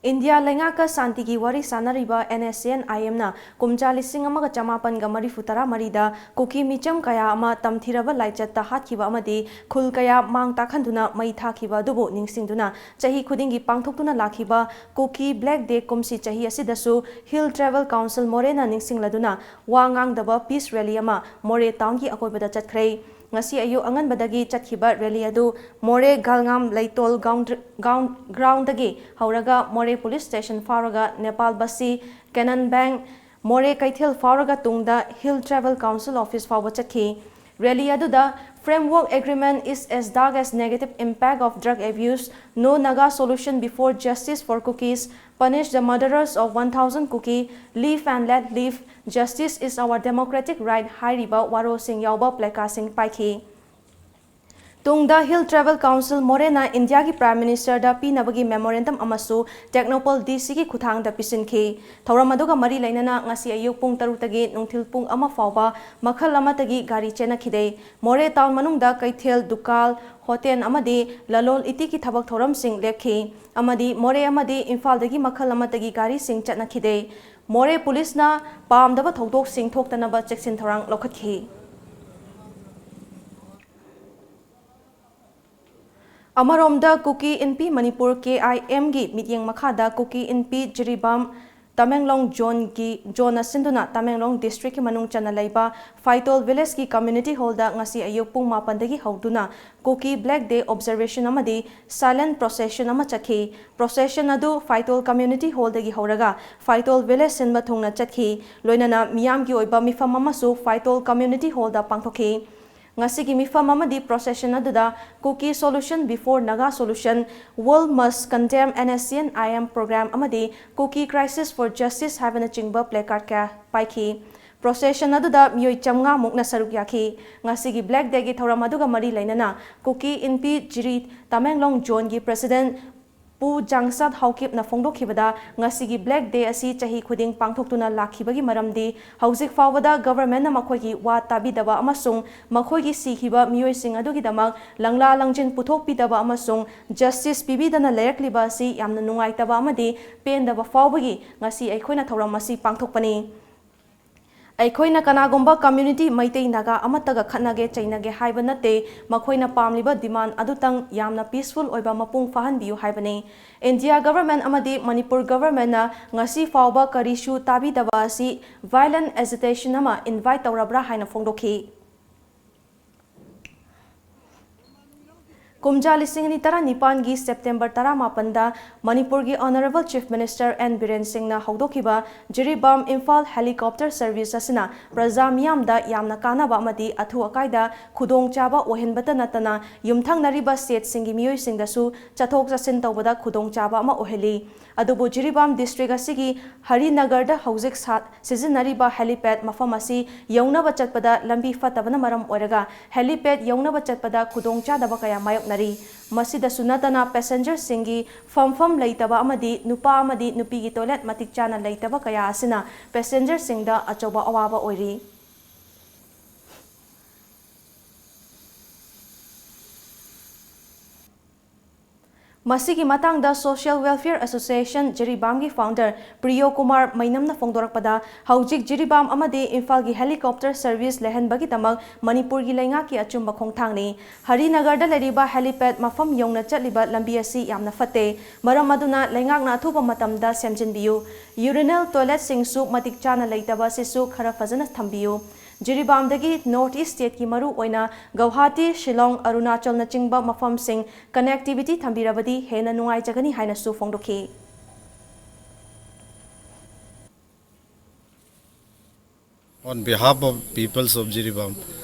ꯏꯟꯗꯤꯌꯥ ꯂꯩꯉꯥꯛꯀ ꯁꯥꯟꯇꯤꯒꯤ ꯋꯥꯔꯤ ꯁꯥꯅꯔꯤꯕ ꯑꯦꯟ ꯑꯦꯁ ꯁꯤ ꯑꯦꯟ ꯑꯥꯏ ꯑꯦꯝꯅ ꯀꯨꯝꯖꯥ ꯂꯤꯁꯤꯡ ꯑꯃꯒ ꯆꯃꯥꯄꯟꯒ ꯃꯔꯤꯐꯨ ꯇꯔꯥ ꯃꯔꯤꯗ ꯀꯨꯀꯤ ꯃꯤꯆꯝ ꯀꯌꯥ ꯑꯃ ꯇꯝꯊꯤꯔꯕ ꯂꯥꯏꯆꯠꯇ ꯍꯥꯠꯈꯤꯕ ꯑꯃꯗꯤ ꯈꯨꯜ ꯀꯌꯥ ꯃꯥꯡ ꯇꯥꯛꯍꯟꯗꯨꯅ ꯃꯩ ꯊꯥꯈꯤꯕ ꯑꯗꯨꯕꯨ ꯅꯤꯡꯁꯤꯡꯗꯨꯅ ꯆꯍꯤ ꯈꯨꯗꯤꯡꯒꯤ ꯄꯥꯡꯊꯣꯛꯇꯨꯅ ꯂꯥꯛꯈꯤꯕ ꯀꯨꯀꯤ ꯕ꯭ꯂꯦꯛ ꯗꯦ ꯀꯨꯝꯁꯤ ꯆꯍꯤ ꯑꯁꯤꯗꯁꯨ ꯍꯤꯜ ꯇ꯭ꯔꯥꯏꯕꯦꯜ ꯀꯥꯎꯟꯁꯤꯜ ꯃꯣꯔꯦꯅ ꯅꯤꯡꯁꯤꯡꯂꯗꯨꯅ ꯋꯥ ꯉꯥꯡꯗꯕ ꯄꯤꯁ ꯔꯦꯂꯤ ꯑꯃ ꯃꯣꯔꯦ ꯇꯥꯎꯟꯒꯤ ꯑꯀꯣꯏꯕꯗ ꯆꯠꯈ꯭ꯔꯦ꯫ ꯉꯁꯤ ꯑꯌꯨꯛ ꯑꯉꯟꯕꯗꯒꯤ ꯆꯠꯈꯤꯕ ꯔꯦꯂꯤ ꯑꯗꯨ ꯃꯣꯔꯦ ꯒꯜꯉꯥꯝ ꯂꯩꯇꯣꯜ ꯒ꯭ꯔꯥꯎꯟꯗ-, ꯒ꯭ꯔꯥꯎꯟ-, ꯒ꯭ꯔꯥꯎꯟꯗꯒꯤ ꯍꯧꯔꯒ ꯃꯣꯔꯦ ꯄꯨꯂꯤꯁ ꯁ꯭ꯇꯦꯁꯟ ꯐꯥꯎꯔꯒ ꯅꯦꯄꯥꯜ ꯕꯁꯤ, ꯀꯦꯅꯟ ꯕꯦꯡꯛ, ꯃꯣꯔꯦ ꯀꯩꯊꯦꯜ ꯐꯥꯎꯔꯒ ꯇꯨꯡꯗ ꯍꯤꯜ ꯇ꯭ꯔꯥꯏꯕꯦꯜ ꯀꯥꯎꯟꯁꯤꯜ ꯑꯣꯐꯤꯁ ꯐꯥꯎꯕ ꯆꯠꯈꯤ꯫ ꯔꯦꯂꯤ ꯑꯗꯨꯗ Framework Agreement is as dark as negative impact of drug abuse, No Naga solution before justice for Kukis, Punish the murderers of one thousand Kuki, Live and let live, Justice is our democratic right ꯍꯥꯏꯔꯤꯕ ꯋꯥꯔꯣꯜꯁꯤꯡ ꯌꯥꯎꯕ ꯄ꯭ꯂꯦꯀꯥꯔꯗꯁꯤꯡ ꯄꯥꯏꯈꯤ꯫ ꯇꯨꯡꯗ Hill Tribal Council ꯃꯣꯔꯦꯅ ꯏꯟꯗꯤꯌꯥꯒꯤ Prime Ministerꯗ ꯄꯤꯅꯕꯒꯤ memorandum ꯑꯃꯁꯨ ꯇꯦꯡꯅꯧꯄꯜ DCꯒꯤ ꯈꯨꯠꯊꯥꯡꯗ ꯄꯤꯁꯤꯟꯈꯤ꯫ ꯊꯧꯔꯝ ꯑꯗꯨꯒ ꯃꯔꯤ ꯂꯩꯅꯅ ꯉꯁꯤ ꯑꯌꯨꯛ ꯄꯨꯡ ꯇꯔꯨꯛꯇꯒꯤ ꯅꯨꯡꯊꯤꯜ ꯄꯨꯡ ꯑꯃ ꯐꯥꯎꯕ ꯃꯈꯜ ꯑꯃꯠꯇꯒꯤ ꯒꯥꯔꯤ ꯆꯦꯟꯅꯈꯤꯗꯦ꯫ ꯃꯣꯔꯦ town ꯃꯅꯨꯡꯗ ꯀꯩꯊꯦꯜ, ꯗꯨꯀꯥꯟ, ꯍꯣꯇꯦꯜ ꯑꯃꯗꯤ ꯂꯂꯣꯟ ꯏꯇꯤꯛꯀꯤ ꯊꯕꯛ ꯊꯧꯔꯝꯁꯤꯡ ꯂꯦꯞꯈꯤ ꯑꯃꯗꯤ ꯃꯣꯔꯦ ꯑꯃꯗꯤ ꯏꯝꯐꯥꯜꯗꯒꯤ ꯃꯈꯜ ꯑꯃꯠꯇꯒꯤ ꯒꯥꯔꯤꯁꯤꯡ ꯆꯠꯅꯈꯤꯗꯦ꯫ ꯃꯣꯔꯦ ꯄꯨꯂꯤꯁꯅ ꯄꯥꯝꯗꯕ ꯊꯧꯗꯣꯛꯁꯤꯡ ꯊꯣꯛꯇꯅꯕ ꯆꯦꯛꯁꯤꯟ ꯊꯧꯔꯥꯡ ꯂꯧꯈꯠꯈꯤ꯫ ꯑꯃꯔꯣꯝꯗ ꯀꯨꯀꯤ ꯏꯟꯄꯤ ꯃꯅꯤꯄꯨꯔ KIMꯒꯤ ꯃꯤꯠꯌꯦꯡ ꯃꯈꯥꯗ ꯀꯨꯀꯤ ꯏꯟꯄꯤ ꯖꯤꯔꯤꯕꯥꯝ ꯇꯃꯦꯡꯂꯣꯡ zoneꯒꯤ zoneꯅ ꯁꯤꯟꯗꯨꯅ ꯇꯃꯦꯡꯂꯣꯡ districtꯀꯤ ꯃꯅꯨꯡ ꯆꯟꯅ ꯂꯩꯕ ꯐꯥꯏꯇꯣꯜ villageꯀꯤ community hallꯗ ꯉꯁꯤ ꯑꯌꯨꯛ ꯄꯨꯡ ꯃꯥꯄꯟꯗꯒꯤ ꯍꯧꯗꯨꯅ ꯀꯨꯀꯤ Black Day observation ꯑꯃꯗꯤ silent procession ꯑꯃ ꯆꯠꯈꯤ꯫ Procession ꯑꯗꯨ ꯐꯥꯏꯇꯣꯜ community hallꯗꯒꯤ ꯍꯧꯔꯒ ꯐꯥꯏꯇꯣꯜ village ꯁꯤꯟꯕ ꯊꯨꯡꯅ ꯆꯠꯈꯤ꯫ ꯂꯣꯏꯅꯅ ꯃꯤꯌꯥꯝꯒꯤ ꯑꯣꯏꯕ ꯃꯤꯐꯝ ꯑꯃꯁꯨ ꯐꯥꯏꯇꯣꯜ community hallꯗ ꯄꯥꯡꯊꯣꯛꯈꯤ꯫ ꯉꯁꯤꯒꯤ ꯃꯤꯐꯝ ꯑꯃꯗꯤ procession ꯑꯗꯨꯗ Kuki Solution Before Naga Solution, World Must Condemn NSCN-IM Program ꯑꯃꯗꯤ Kuki Crisis for Justice ꯍꯥꯏꯕꯅꯆꯤꯡꯕ placard ꯀꯌꯥ ꯄꯥꯏꯈꯤ꯫ Procession ꯑꯗꯨꯗ ꯃꯤꯑꯣꯏ ꯆꯥꯝꯃꯉꯥ ꯃꯨꯛꯅ ꯁꯔꯨꯛ ꯌꯥꯈꯤ꯫ ꯉꯁꯤꯒꯤ Black Dayꯒꯤ ꯊꯧꯔꯝ ꯑꯗꯨꯒ ꯃꯔꯤ ꯂꯩꯅꯅ ꯀꯨꯀꯤ ꯏꯟꯄꯤ ꯖꯤꯔꯤ ꯇꯃꯦꯡꯂꯣꯡ zoneꯒꯤ president ꯄꯨ ꯖꯥꯡꯁꯥꯠ ꯍꯥꯎꯀꯤꯞꯅ ꯐꯣꯡꯗꯣꯛꯈꯤꯕꯗ, ꯉꯁꯤꯒꯤ Black Day ꯑꯁꯤ ꯆꯍꯤ ꯈꯨꯗꯤꯡ ꯄꯥꯡꯊꯣꯛꯇꯨꯅ ꯂꯥꯛꯈꯤꯕꯒꯤ ꯃꯔꯝꯗꯤ ꯍꯧꯖꯤꯛ ꯐꯥꯎꯕꯗ governmentꯅ ꯃꯈꯣꯏꯒꯤ ꯋꯥ ꯇꯥꯕꯤꯗꯕ ꯑꯃꯁꯨꯡ ꯃꯈꯣꯏꯒꯤ ꯁꯤꯈꯤꯕ ꯃꯤꯑꯣꯏꯁꯤꯡ ꯑꯗꯨꯒꯤꯗꯃꯛ ꯂꯪꯂꯥ ꯂꯪꯖꯤꯟ ꯄꯨꯊꯣꯛꯄꯤꯗꯕ ꯑꯃꯁꯨꯡ justice ꯄꯤꯕꯤꯗꯅ ꯂꯩꯔꯛꯂꯤꯕ ꯑꯁꯤ ꯌꯥꯝꯅ ꯅꯨꯡꯉꯥꯏꯇꯕ ꯑꯃꯗꯤ ꯄꯦꯟꯗꯕ ꯐꯥꯎꯕꯒꯤ ꯉꯁꯤ ꯑꯩꯈꯣꯏꯅ ꯊꯧꯔꯝ ꯑꯁꯤ ꯄꯥꯡꯊꯣꯛꯄꯅꯤ꯫ ꯑꯩꯈꯣꯏꯅ ꯀꯅꯥꯒꯨꯝꯕ community ꯃꯩꯇꯩ ꯅꯥꯒꯥ ꯑꯃꯠꯇꯒ ꯈꯠꯅꯒꯦ ꯆꯩꯅꯒꯦ ꯍꯥꯏꯕ ꯅꯠꯇꯦ, ꯃꯈꯣꯏꯅ ꯄꯥꯝꯂꯤꯕ demand ꯑꯗꯨꯇꯪ ꯌꯥꯝꯅ peaceful ꯑꯣꯏꯕ ꯃꯄꯨꯡ ꯐꯥꯍꯟꯕꯤꯌꯨ ꯍꯥꯏꯕꯅꯤ꯫ India government ꯑꯃꯗꯤ ꯃꯅꯤꯄꯨꯔ governmentꯅ ꯉꯁꯤ ꯐꯥꯎꯕ ꯀꯔꯤꯁꯨ ꯇꯥꯕꯤꯗꯕ ꯑꯁꯤ violent agitation ꯑꯃ invite ꯇꯧꯔꯕ꯭ꯔꯥ ꯍꯥꯏꯅ ꯐꯣꯡꯗꯣꯛꯈꯤ꯫ ꯀꯨꯝꯖꯥ ꯂꯤꯁꯤꯡ ꯑꯅꯤ ꯇꯔꯥꯅꯤꯄꯥꯟꯒꯤ ꯁꯦꯞꯇꯦꯝꯕꯔ ꯇꯔꯥꯃꯥꯄꯟꯗ ꯃꯅꯤꯄꯨꯔꯒꯤ Honourable Chief Minister N Biren ꯁꯤꯡꯅ ꯍꯧꯗꯣꯛꯈꯤꯕ ꯖꯤꯔꯤꯕꯥꯝ ꯏꯝꯐꯥꯜ helicopter service ꯑꯁꯤꯅ ꯄ꯭ꯔꯖꯥ ꯃꯤꯌꯥꯝꯗ ꯌꯥꯝꯅ ꯀꯥꯟꯅꯕ ꯑꯃꯗꯤ ꯑꯊꯨ ꯑꯀꯥꯏꯗ ꯈꯨꯗꯣꯡꯆꯥꯕ ꯑꯣꯏꯍꯟꯕꯇ ꯅꯠꯇꯅ ꯌꯨꯝꯊꯪꯅꯔꯤꯕ stateꯁꯤꯡꯒꯤ ꯃꯤꯑꯣꯏꯁꯤꯡꯗꯁꯨ ꯆꯠꯊꯣꯛ ꯆꯠꯁꯤꯟ ꯇꯧꯕꯗ ꯈꯨꯗꯣꯡꯆꯥꯕ ꯑꯃ ꯑꯣꯏꯍꯜꯂꯤ꯫ ꯑꯗꯨꯕꯨ ꯖꯤꯔꯤꯕꯥꯝ district ꯑꯁꯤꯒꯤ ꯍꯔꯤꯅꯒꯔꯗ ꯍꯧꯖꯤꯛ ꯁꯥ-, ꯁꯤꯖꯤꯟꯅꯔꯤꯕ helipad ꯃꯐꯝ ꯑꯁꯤ ꯌꯧꯅꯕ ꯆꯠꯄꯗ ꯂꯝꯕꯤ ꯐꯠꯇꯕꯅ ꯃꯔꯝ ꯑꯣꯏꯔꯒ helipad ꯌꯧꯅꯕ ꯆꯠꯄꯗ ꯈꯨꯗꯣꯡꯆꯥꯗꯕ ꯀꯌꯥ ꯃꯥꯌꯣꯛꯅꯔꯤ꯫ ꯃꯁꯤꯗꯁꯨ ꯅꯠꯇꯅ passengerꯁꯤꯡꯒꯤ ꯐꯝꯐꯝ ꯂꯩꯇꯕ ꯑꯃꯗꯤ ꯅꯨꯄꯥ ꯑꯃꯗꯤ ꯅꯨꯄꯤꯒꯤ toilet ꯃꯇꯤꯛ ꯆꯥꯅ ꯂꯩꯇꯕ ꯀꯌꯥ ꯑꯁꯤꯅ passengerꯁꯤꯡꯗ ꯑꯆꯧꯕ ꯑꯋꯥꯕ ꯑꯣꯏꯔꯤ꯫ ꯃꯁꯤꯒꯤ ꯃꯇꯥꯡꯗ Social Welfare Association ꯖꯤꯔꯤꯕꯥꯝꯒꯤ founder ꯄ꯭ꯔꯤꯌꯣ Kumar ꯃꯩꯅꯝꯅ ꯐꯣꯡꯗꯣꯔꯛꯄꯗ, ꯍꯧꯖꯤꯛ ꯖꯤꯔꯤꯕꯥꯝ ꯑꯃꯗꯤ ꯏꯝꯐꯥꯜꯒꯤ helicopter service ꯂꯩꯍꯟꯕꯒꯤꯗꯃꯛ ꯃꯅꯤꯄꯨꯔꯒꯤ ꯂꯩꯉꯥꯛꯀꯤ ꯑꯆꯨꯝꯕ ꯈꯣꯡꯊꯥꯡꯅꯤ꯫ ꯍꯔꯤꯅꯒꯔꯗ ꯂꯩꯔꯤꯕ helipad ꯃꯐꯝ ꯌꯧꯅ ꯆꯠꯂꯤꯕ ꯂꯝꯕꯤ ꯑꯁꯤ ꯌꯥꯝꯅ ꯐꯠꯇꯦ꯫ ꯃꯔꯝ ꯑꯗꯨꯅ ꯂꯩꯉꯥꯛꯅ ꯑꯊꯨꯕ ꯃꯇꯝꯗ ꯁꯦꯝꯖꯤꯟꯕꯤꯌꯨ꯫ Urinal toiletꯁꯤꯡꯁꯨ ꯃꯇꯤꯛ ꯆꯥꯅ ꯂꯩꯇꯕ ꯑꯁꯤꯁꯨ ꯈꯔ ꯐꯖꯅ ꯊꯝꯕꯤꯌꯨ꯫ ꯖꯤꯔꯤꯕꯥꯝꯗꯒꯤ North East stateꯀꯤ ꯃꯔꯨ ꯑꯣꯏꯅ ꯒꯧꯍꯥꯇꯤ, ꯁꯤꯂꯣꯡ, ꯑꯔꯨꯅꯥꯆꯜꯅꯆꯤꯡꯕ ꯃꯐꯝꯁꯤꯡ connectivity ꯊꯝꯕꯤꯔꯕꯗꯤ ꯍꯦꯟꯅ ꯅꯨꯡꯉꯥꯏꯖꯒꯅꯤ ꯍꯥꯏꯅꯁꯨ ꯐꯣꯡꯗꯣꯛꯈꯤ꯫ On behalf of Peoples of Jiribam,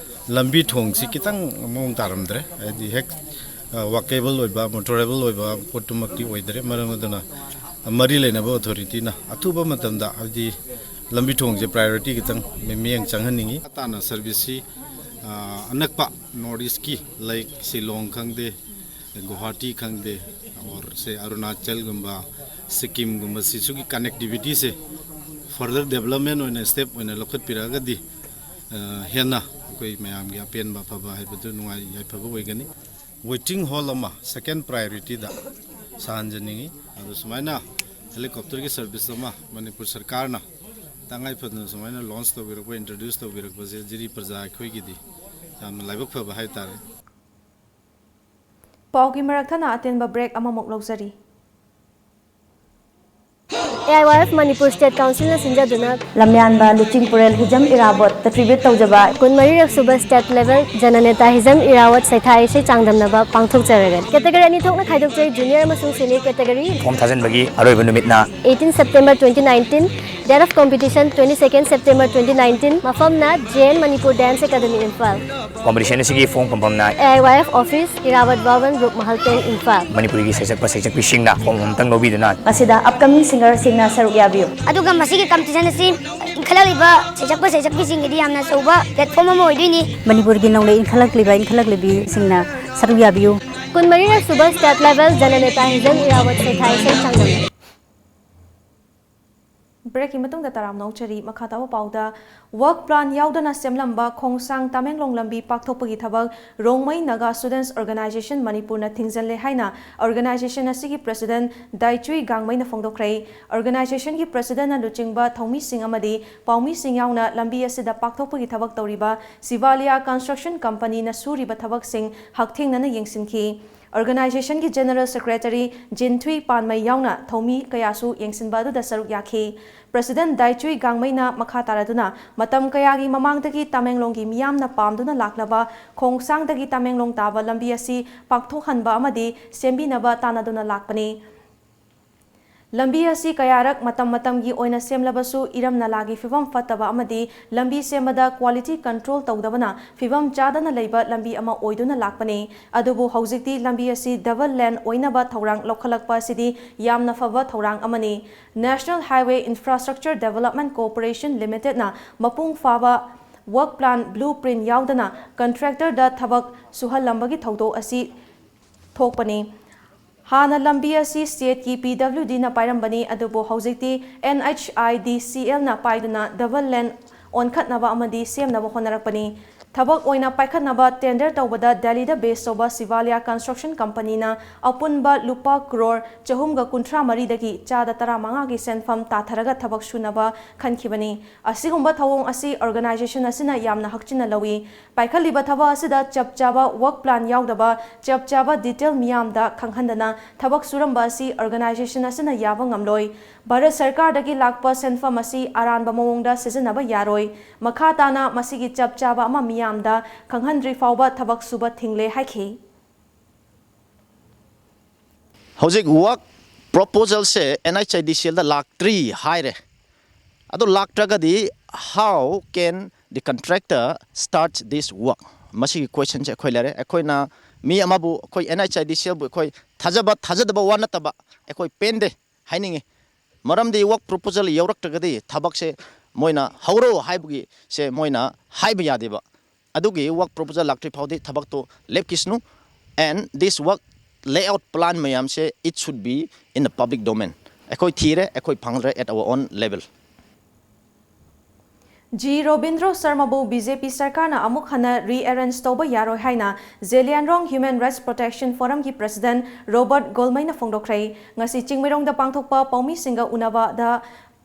ꯂꯝꯕꯤ ꯊꯣꯡꯁꯤ ꯈꯤꯇꯪ ꯃꯑꯣꯡ ꯇꯥꯔꯝꯗ꯭ꯔꯦ, ꯍꯥꯏꯗꯤ ꯍꯦꯛ, ꯑ, walkable ꯑꯣꯏꯕ, motorable ꯑꯣꯏꯕ ꯄꯣꯠꯇꯨꯃꯛꯇꯤ ꯑꯣꯏꯗ꯭ꯔꯦ꯫ ꯃꯔꯝ ꯑꯗꯨꯅ ꯃꯔꯤ ꯂꯩꯅꯕ authorityꯅ ꯑꯊꯨꯕ ꯃꯇꯝꯗ, ꯍꯥꯏꯗꯤ ꯂꯝꯕꯤ ꯊꯣꯡꯁꯦ priority ꯈꯤꯇꯪ ꯃꯤ-, ꯃꯤꯠꯌꯦꯡ ꯆꯪꯍꯟꯅꯤꯡꯉꯤ꯫ ꯇꯥꯟꯅ serviceꯁꯤ, ꯑ, ꯑꯅꯛꯄ North Eastꯀꯤ, like ꯁꯤꯂꯣꯡ ꯈꯪꯗꯦ, ꯒꯨꯋꯥꯍꯥꯇꯤ ꯈꯪꯗꯦ, or say ꯑꯔꯨꯅꯥꯆꯜꯒꯨꯝꯕ, ꯁꯤꯛꯀꯤꯝꯒꯨꯝꯕ, ꯁꯤꯁꯨꯒꯤ connectivityꯁꯦ further development ꯑꯣꯏꯅ step ꯑꯣꯏꯅ ꯂꯧꯈꯠꯄꯤꯔꯛꯑꯒꯗꯤ, ꯑ, ꯍꯦꯟꯅ ꯑꯩꯈꯣꯏ ꯃꯌꯥꯝꯒꯤ ꯑꯄꯦꯟꯕ ꯑꯐꯕ ꯍꯥꯏꯕꯗꯨ ꯅꯨꯡꯉꯥꯏ ꯌꯥꯏꯐꯕ ꯑꯣꯏꯒꯅꯤ꯫ Waiting hall ꯑꯃ second priorityꯗ ꯁꯥꯍꯟꯖꯅꯤꯡꯉꯤ꯫ ꯑꯗꯨ ꯁꯨꯃꯥꯏꯅ helicopterꯒꯤ service ꯑꯃ ꯃꯅꯤꯄꯨꯔ ꯁꯔꯀꯥꯔꯅ ꯇꯉꯥꯏ ꯐꯗꯅ ꯁꯨꯃꯥꯏꯅ launch ꯇꯧꯕꯤꯔꯛꯄ, introduce ꯇꯧꯕꯤꯔꯛꯄꯁꯦ ꯖꯤꯔꯤ ꯄ꯭ꯔꯖꯥ ꯑꯩꯈꯣꯏꯒꯤꯗꯤ ꯌꯥꯝꯅ ꯂꯥꯏꯕꯛ ꯐꯕ ꯍꯥꯏꯇꯥꯔꯦ꯫ ꯄꯥꯎꯒꯤ ꯃꯔꯛ ꯊꯠꯅ ꯑꯇꯦꯟꯕ break ꯑꯃꯃꯨꯛ ꯂꯧꯖꯔꯤ꯫ A I Y F Manipur state ꯀꯥꯎꯟꯁꯤꯜꯅ ꯁꯤꯟꯖꯗꯨꯅ ꯂꯝꯌꯥꯟꯕ ꯂꯨꯆꯤꯡ ꯄꯨꯔꯦꯜ ꯍꯤꯖꯝ ꯏꯔꯥꯕꯣꯠꯇ tribute ꯇꯧꯖꯕ ꯀꯨꯟꯃꯔꯤꯔꯛ ꯁꯨꯕ ꯁ꯭ꯇꯦꯠ ꯂꯦꯚꯦꯜ ꯖꯅꯅꯦꯇꯥ ꯍꯤꯖꯝ ꯏꯔꯥꯋꯠ ꯁꯩꯊꯥ ꯏꯁꯩ ꯆꯥꯡꯗꯝꯅꯕ ꯄꯥꯡꯊꯣꯛꯆꯔꯒꯅꯤ꯫ ꯀꯦꯇꯦꯒꯣꯔꯤ ꯑꯅꯤ ꯊꯣꯛꯅ ꯈꯥꯏꯗꯣꯛꯆꯩ, ꯖꯨꯅꯤꯌꯔ ꯑꯃꯁꯨꯡ ꯁꯦꯅꯤꯌꯔ ꯀꯦꯇꯦꯒꯣꯔꯤ꯫ ꯐꯣꯝ ꯊꯥꯖꯤꯟꯕꯒꯤ ꯑꯔꯣꯏꯕ ꯅꯨꯃꯤꯠꯅ eighteen September twenty nineteen, date of competition twenty second September twenty nineteen, ꯃꯐꯝꯅ J N Manipur dance academy Imphal. Competition ꯑꯁꯤꯒꯤ ꯐꯣꯝ ꯐꯪꯐꯝꯅ A I Y F office, Irawat Bhavan, Rup Mahal ꯇꯦꯟ, ꯏꯝꯐꯥꯜ꯫ ꯃꯅꯤꯄꯨꯔꯒꯤ ꯁꯩꯁꯛꯄ ꯁꯩꯁꯛꯄꯤꯁꯤꯡꯅ ꯐꯣꯝ ꯑꯃꯇꯪ ꯂꯧꯕꯤꯗꯨꯅ ꯃꯁꯤꯗ upcoming singerꯁꯤꯡꯅ ꯁꯔꯨꯛ ꯌꯥꯕꯤꯌꯨ꯫ ꯑꯗꯨꯒ ꯃꯁꯤꯒꯤ ꯀꯝꯄꯤꯇꯤꯁꯟ ꯑꯁꯤ ꯏꯟꯈꯠꯂꯛꯂꯤꯕ ꯁꯩꯁꯛꯄ ꯁꯩꯁꯛꯄꯤꯁꯤꯡꯒꯤꯗꯤ ꯌꯥꯝꯅ ꯑꯆꯧꯕ ꯄ꯭ꯂꯦꯠꯐꯣꯝ ꯑꯃ ꯑꯣꯏꯗꯣꯏꯅꯤ꯫ ꯃꯅꯤꯄꯨꯔꯒꯤ ꯅꯧꯅ ꯏꯟꯈꯠꯂꯛꯂꯤꯕ ꯏꯟꯈꯠꯂꯛꯂꯤꯕꯤꯁꯤꯡꯅ ꯁꯔꯨꯛ ꯌꯥꯕꯤꯌꯨ꯫ ꯀꯨꯟꯃꯔꯤꯔꯛ ꯁꯨꯕ ꯁ꯭ꯇꯦꯠ ꯂꯦꯚꯦꯜ ꯖꯅꯅꯦꯇꯥ ꯍꯤꯖꯝ ꯏꯔꯥꯋꯠ ꯁꯩꯊꯥ ꯏꯁꯩ ꯆꯥꯡꯗꯝꯅꯕ꯫ ꯕ꯭ꯔꯦꯛꯀꯤ ꯃꯇꯨꯡꯗ ꯇꯔꯥꯝꯅ ꯑꯣꯛꯆꯔꯤ꯫ ꯃꯈꯥ ꯇꯥꯕ ꯄꯥꯎꯗ, ꯋꯔꯛ ꯄ꯭ꯂꯥꯟ ꯌꯥꯎꯗꯅ ꯁꯦꯝꯂꯝꯕ ꯈꯣꯡꯁꯥꯡ ꯇꯃꯦꯡꯂꯣꯡ ꯂꯝꯕꯤ ꯄꯥꯛꯊꯣꯛꯄꯒꯤ ꯊꯕꯛ ꯔꯣꯡꯃꯩ ꯅꯥꯒꯥ ꯁ꯭ꯇꯨꯗꯦꯟꯠꯁ ꯑꯣꯔꯒꯅꯥꯏꯖꯦꯁꯟ ꯃꯅꯤꯄꯨꯔꯅ ꯊꯤꯡꯖꯤꯜꯂꯦ ꯍꯥꯏꯅ ꯑꯣꯔꯒꯅꯥꯏꯖꯦꯁꯟ ꯑꯁꯤꯒꯤ ꯄ꯭ꯔꯦꯁꯤꯗꯦꯟꯠ ꯗꯥꯏꯆꯨꯏ ꯒꯥꯡꯃꯩꯅ ꯐꯣꯡꯗꯣꯛꯈ꯭ꯔꯦ꯫ ꯑꯣꯔꯒꯅꯥꯏꯖꯦꯁꯟꯒꯤ ꯄ꯭ꯔꯦꯁꯤꯗꯦꯟꯠꯅ ꯂꯨꯆꯤꯡꯕ ꯊꯧꯃꯤꯁꯤꯡ ꯑꯃꯗꯤ ꯄꯥꯎꯃꯤꯁꯤꯡ ꯌꯥꯎꯅ ꯂꯝꯕꯤ ꯑꯁꯤꯗ ꯄꯥꯛꯊꯣꯛꯄꯒꯤ ꯊꯕꯛ ꯇꯧꯔꯤꯕ ꯁꯤꯚꯥꯂꯤꯌꯥ ꯀꯟꯁꯇ꯭ꯔꯛꯁꯟ ꯀꯝꯄꯅꯤꯅ ꯁꯨꯔꯤꯕ ꯊꯕꯛꯁꯤꯡ ꯍꯛꯊꯦꯡꯅꯅ ꯌꯦꯡꯁꯤꯟꯈꯤ꯫ ꯑꯣꯔꯒꯅꯥꯏꯖꯦꯁꯟꯒꯤ ꯖꯦꯅꯔꯦꯜ ꯁꯦꯀ꯭ꯔꯦꯇꯔꯤ ꯖꯤꯟꯊꯨꯏ ꯄꯥꯟꯃꯩ ꯌꯥꯎꯅ ꯊꯧꯃꯤ ꯀꯌꯥꯁꯨ ꯌꯦꯡꯁꯤꯟꯕ ꯑꯗꯨꯗ ꯁꯔꯨꯛ ꯌꯥꯈꯤ꯫ ꯄ꯭ꯔꯦꯁꯤꯗꯦꯟꯠ ꯗꯥꯏꯆꯨꯏ ꯒꯥꯡꯃꯩꯅ ꯃꯈꯥ ꯇꯥꯔꯗꯨꯅ, ꯃꯇꯝ ꯀꯌꯥꯒꯤ ꯃꯃꯥꯡꯗꯒꯤ ꯇꯃꯦꯡꯂꯣꯡꯒꯤ ꯃꯤꯌꯥꯝꯅ ꯄꯥꯝꯗꯨꯅ ꯂꯥꯛꯂꯕ ꯈꯣꯡꯁꯥꯡꯗꯒꯤ ꯇꯃꯦꯡꯂꯣꯡ ꯇꯥꯕ ꯂꯝꯕꯤ ꯑꯁꯤ ꯄꯥꯛꯊꯣꯛꯍꯟꯕ ꯑꯃꯗꯤ ꯁꯦꯝꯕꯤꯅꯕ ꯇꯥꯟꯅꯗꯨꯅ ꯂꯥꯛꯄꯅꯤ꯫ ꯂꯝꯕꯤ ꯑꯁꯤ ꯀꯌꯥꯔꯛ ꯃꯇꯝ ꯃꯇꯝꯒꯤ ꯑꯣꯏꯅ ꯁꯦꯝꯂꯕꯁꯨ ꯏꯔꯝ ꯅꯂꯥꯒꯤ ꯐꯤꯚꯝ ꯐꯠꯇꯕ ꯑꯃꯗꯤ ꯂꯝꯕꯤ ꯁꯦꯝꯕꯗ ꯀ꯭ꯋꯥꯂꯤꯇꯤ ꯀꯟꯇ꯭ꯔꯣꯜ ꯇꯧꯗꯕꯅ ꯐꯤꯚꯝ ꯆꯥꯗꯅ ꯂꯩꯕ ꯂꯝꯕꯤ ꯑꯃ ꯑꯣꯏꯗꯨꯅ ꯂꯥꯛꯄꯅꯤ꯫ ꯑꯗꯨꯕꯨ ꯍꯧꯖꯤꯛꯇꯤ ꯂꯝꯕꯤ ꯑꯁꯤ ꯗꯕꯜ ꯂꯦꯟ ꯑꯣꯏꯅꯕ ꯊꯧꯔꯥꯡ ꯂꯧꯈꯠꯂꯛꯄ ꯑꯁꯤꯗꯤ ꯌꯥꯝꯅ ꯐꯕ ꯊꯧꯔꯥꯡ ꯑꯃꯅꯤ꯫ National Highway Infrastructure Development Corporation Limitedꯅ ꯃꯄꯨꯡ ꯐꯥꯕ ꯋꯔꯛ ꯄ꯭ꯂꯥꯟ ꯕ꯭ꯂꯨ ꯄ꯭ꯔꯤꯟꯠ ꯌꯥꯎꯗꯅ ꯀꯟꯇ꯭ꯔꯦꯛꯇꯔꯗ ꯊꯕꯛ ꯁꯨꯍꯜꯂꯝꯕꯒꯤ ꯊꯧꯗꯣꯛ ꯑꯁꯤ ꯊꯣꯛꯄꯅꯤ꯫ ꯍꯥꯟꯅ ꯂꯝꯕꯤ ꯑꯁꯤ ꯁ꯭ꯇꯦꯠꯀꯤ ꯄꯤ ꯗꯕ꯭ꯂꯤꯎ ꯗꯤꯅ ꯄꯥꯏꯔꯝꯕꯅꯤ, ꯑꯗꯨꯕꯨ ꯍꯧꯖꯤꯛꯇꯤ ꯑꯦꯟ ꯑꯩꯆ ꯑꯥꯏ ꯗꯤ ꯁꯤ ꯑꯦꯜꯅ ꯄꯥꯏꯗꯨꯅ ꯗꯕꯜ ꯂꯦꯟ ꯑꯣꯟꯈꯠꯅꯕ ꯑꯃꯗꯤ ꯁꯦꯝꯅꯕ ꯍꯣꯠꯅꯔꯛꯄꯅꯤ꯫ ꯊꯕꯛ ꯑꯣꯏꯅ ꯄꯥꯏꯈꯠꯅꯕ tender ꯇꯧꯕꯗ ꯗꯦꯜꯂꯤꯗ base ꯇꯧꯕ ꯁꯤꯚꯥꯂꯤꯌꯥ construction company ꯅ ꯑꯄꯨꯟꯕ ꯂꯨꯄꯥ ꯀ꯭ꯔꯣꯔ ꯆꯍꯨꯝꯒ ꯀꯨꯟꯊ꯭ꯔꯥ ꯃꯔꯤꯗꯒꯤ ꯆꯥꯗ ꯇꯔꯥꯃꯉꯥꯒꯤ ꯁꯦꯟꯐꯝ ꯇꯥꯊꯔꯒ ꯊꯕꯛ ꯁꯨꯅꯕ ꯈꯟꯈꯤꯕꯅꯤ꯫ ꯑꯁꯤꯒꯨꯝꯕ ꯊꯧꯑꯣꯡ ꯑꯁꯤ organization ꯑꯁꯤꯅ ꯌꯥꯝꯅ ꯍꯛꯆꯤꯟꯅ ꯂꯧꯏ꯫ ꯄꯥꯏꯈꯠꯂꯤꯕ ꯊꯕꯛ ꯑꯁꯤꯗ ꯆꯞ ꯆꯥꯕ work plan ꯌꯥꯎꯗꯕ, ꯆꯞ ꯆꯥꯕ detail ꯃꯤꯌꯥꯝꯗ ꯈꯪꯍꯟꯗꯅ ꯊꯕꯛ ꯁꯨꯔꯝꯕ ꯑꯁꯤ organization ꯑꯁꯤꯅ ꯌꯥꯕ ꯉꯝꯂꯣꯏ꯫ ꯚꯥꯔꯠ ꯁꯔꯀꯥꯔꯗꯒꯤ ꯂꯥꯛꯄ ꯁꯦꯟꯐꯝ ꯑꯁꯤ ꯑꯔꯥꯟꯕ ꯃꯑꯣꯡꯗ ꯁꯤꯖꯤꯟꯅꯕ ꯌꯥꯔꯣꯏ꯫ ꯃꯈꯥ ꯇꯥꯅ ꯃꯁꯤꯒꯤ ꯆꯞ ꯆꯥꯕ ꯑꯃ ꯃꯤꯌꯥꯝꯗ ꯈꯪꯍꯟꯗ꯭ꯔꯤ ꯐꯥꯎꯕ ꯊꯕꯛ ꯁꯨꯕ ꯊꯤꯡꯂꯦ ꯍꯥꯏꯈꯤ꯫ ꯍꯧꯖꯤꯛ work proposal ꯁꯦ NHIDCL ꯗ ꯂꯥꯛꯇ꯭ꯔꯤ ꯍꯥꯏꯔꯦ꯫ ꯑꯗꯨ ꯂꯥꯛꯇ꯭ꯔꯒꯗꯤ how can the contractor start this work? ꯃꯁꯤꯒꯤ question ꯁꯦ ꯑꯩꯈꯣꯏ ꯂꯩꯔꯦ꯫ ꯑꯩꯈꯣꯏꯅ ꯃꯤ ꯑꯃꯕꯨ, ꯑꯩꯈꯣꯏ NHIDCL ꯕꯨ ꯑꯩꯈꯣꯏ ꯊꯥꯖꯕ, ꯊꯥꯖꯗꯕ ꯋꯥ ꯅꯠꯇꯕ, ꯑꯩꯈꯣꯏ ꯄꯦꯟꯗꯦ ꯍꯥꯏꯅꯤꯡꯉꯤ꯫ ꯃꯔꯝꯗꯤ work proposal ꯌꯧꯔꯛꯇ꯭ꯔꯒꯗꯤ ꯊꯕꯛꯁꯦ ꯃꯣꯏꯅ ꯍꯧꯔꯣ ꯍꯥꯏꯕꯒꯤ ꯁꯦ ꯃꯣꯏꯅ ꯍꯥꯏꯕ ꯌꯥꯗꯦꯕ꯫ ꯑꯗꯨꯒꯤ work proposal ꯂꯥꯛꯇ꯭ꯔꯤ ꯐꯥꯎꯗꯤ ꯊꯕꯛꯇꯣ ꯂꯦꯞꯈꯤꯁꯅꯨ꯫ And this work layout plan ꯃꯌꯥꯝꯁꯦ, it should be in the public domain. ꯑꯩꯈꯣꯏ ꯊꯤꯔꯦ, ꯑꯩꯈꯣꯏ ꯐꯪꯗ꯭ꯔꯦ at our own level. G Robindro ꯁꯔꯃꯕꯨ BJP ꯁꯔꯀꯥꯔꯅ ꯑꯃꯨꯛ ꯍꯟꯅ rearrange ꯇꯧꯕ ꯌꯥꯔꯣꯏ ꯍꯥꯏꯅ Zeliangrong Human Rights Protection Forum ꯒꯤ president ꯔꯣꯕꯔꯠ ꯒꯣꯜꯃꯩꯅ ꯐꯣꯡꯗꯣꯛꯈ꯭ꯔꯦ꯫ ꯉꯁꯤ ꯆꯤꯡꯃꯩꯔꯣꯡꯗ ꯄꯥꯡꯊꯣꯛꯄ ꯄꯥꯎꯃꯤꯁꯤꯡꯒ ꯎꯅꯕꯗ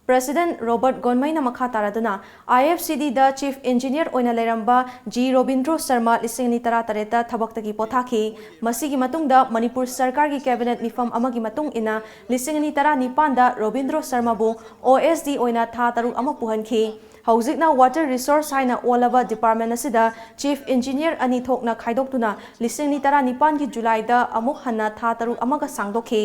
president ꯔꯣꯕꯔꯠ ꯒꯣꯜꯃꯩꯅ ꯃꯈꯥ ꯇꯥꯔꯗꯨꯅ, IFCD ꯗ chief engineer ꯑꯣꯏꯅ ꯂꯩꯔꯝꯕ ꯖꯤ ꯔꯣꯕꯤꯟꯗ꯭ꯔꯣ ꯁꯔꯃ ꯂꯤꯁꯤꯡ ꯑꯅꯤ ꯇꯔꯥꯇꯔꯦꯠꯇ ꯊꯕꯛꯇꯒꯤ ꯄꯣꯊꯥꯈꯤ꯫ ꯃꯁꯤꯒꯤ ꯃꯇꯨꯡꯗ ꯃꯅꯤꯄꯨꯔ ꯁꯔꯀꯥꯔꯒꯤ cabinet ꯃꯤꯐꯝ ꯑꯃꯒꯤ ꯃꯇꯨꯡ ꯏꯟꯅ ꯂꯤꯁꯤꯡ ꯑꯅꯤ ꯇꯔꯥꯅꯤꯄꯥꯟꯗ ꯔꯣꯕꯤꯟꯗ꯭ꯔꯣ ꯁꯔꯃꯕꯨ OSD ꯑꯣꯏꯅ ꯊꯥ ꯇꯔꯨꯛ ꯑꯃ ꯄꯨꯍꯟꯈꯤ꯫ ꯍꯧꯖꯤꯛꯅ Water Resource ꯍꯥꯏꯅ ꯑꯣꯜꯂꯕ department ꯑꯁꯤꯗ chief engineer ꯑꯅꯤ ꯊꯣꯛꯅ ꯈꯥꯏꯗꯣꯛꯇꯨꯅ ꯂꯤꯁꯤꯡ ꯑꯅꯤ ꯇꯔꯥꯅꯤꯄꯥꯟꯒꯤ ꯖꯨꯂꯥꯏꯗ ꯑꯃꯨꯛ ꯍꯟꯅ ꯊꯥ ꯇꯔꯨꯛ ꯑꯃꯒ ꯁꯥꯡꯗꯣꯛꯈꯤ꯫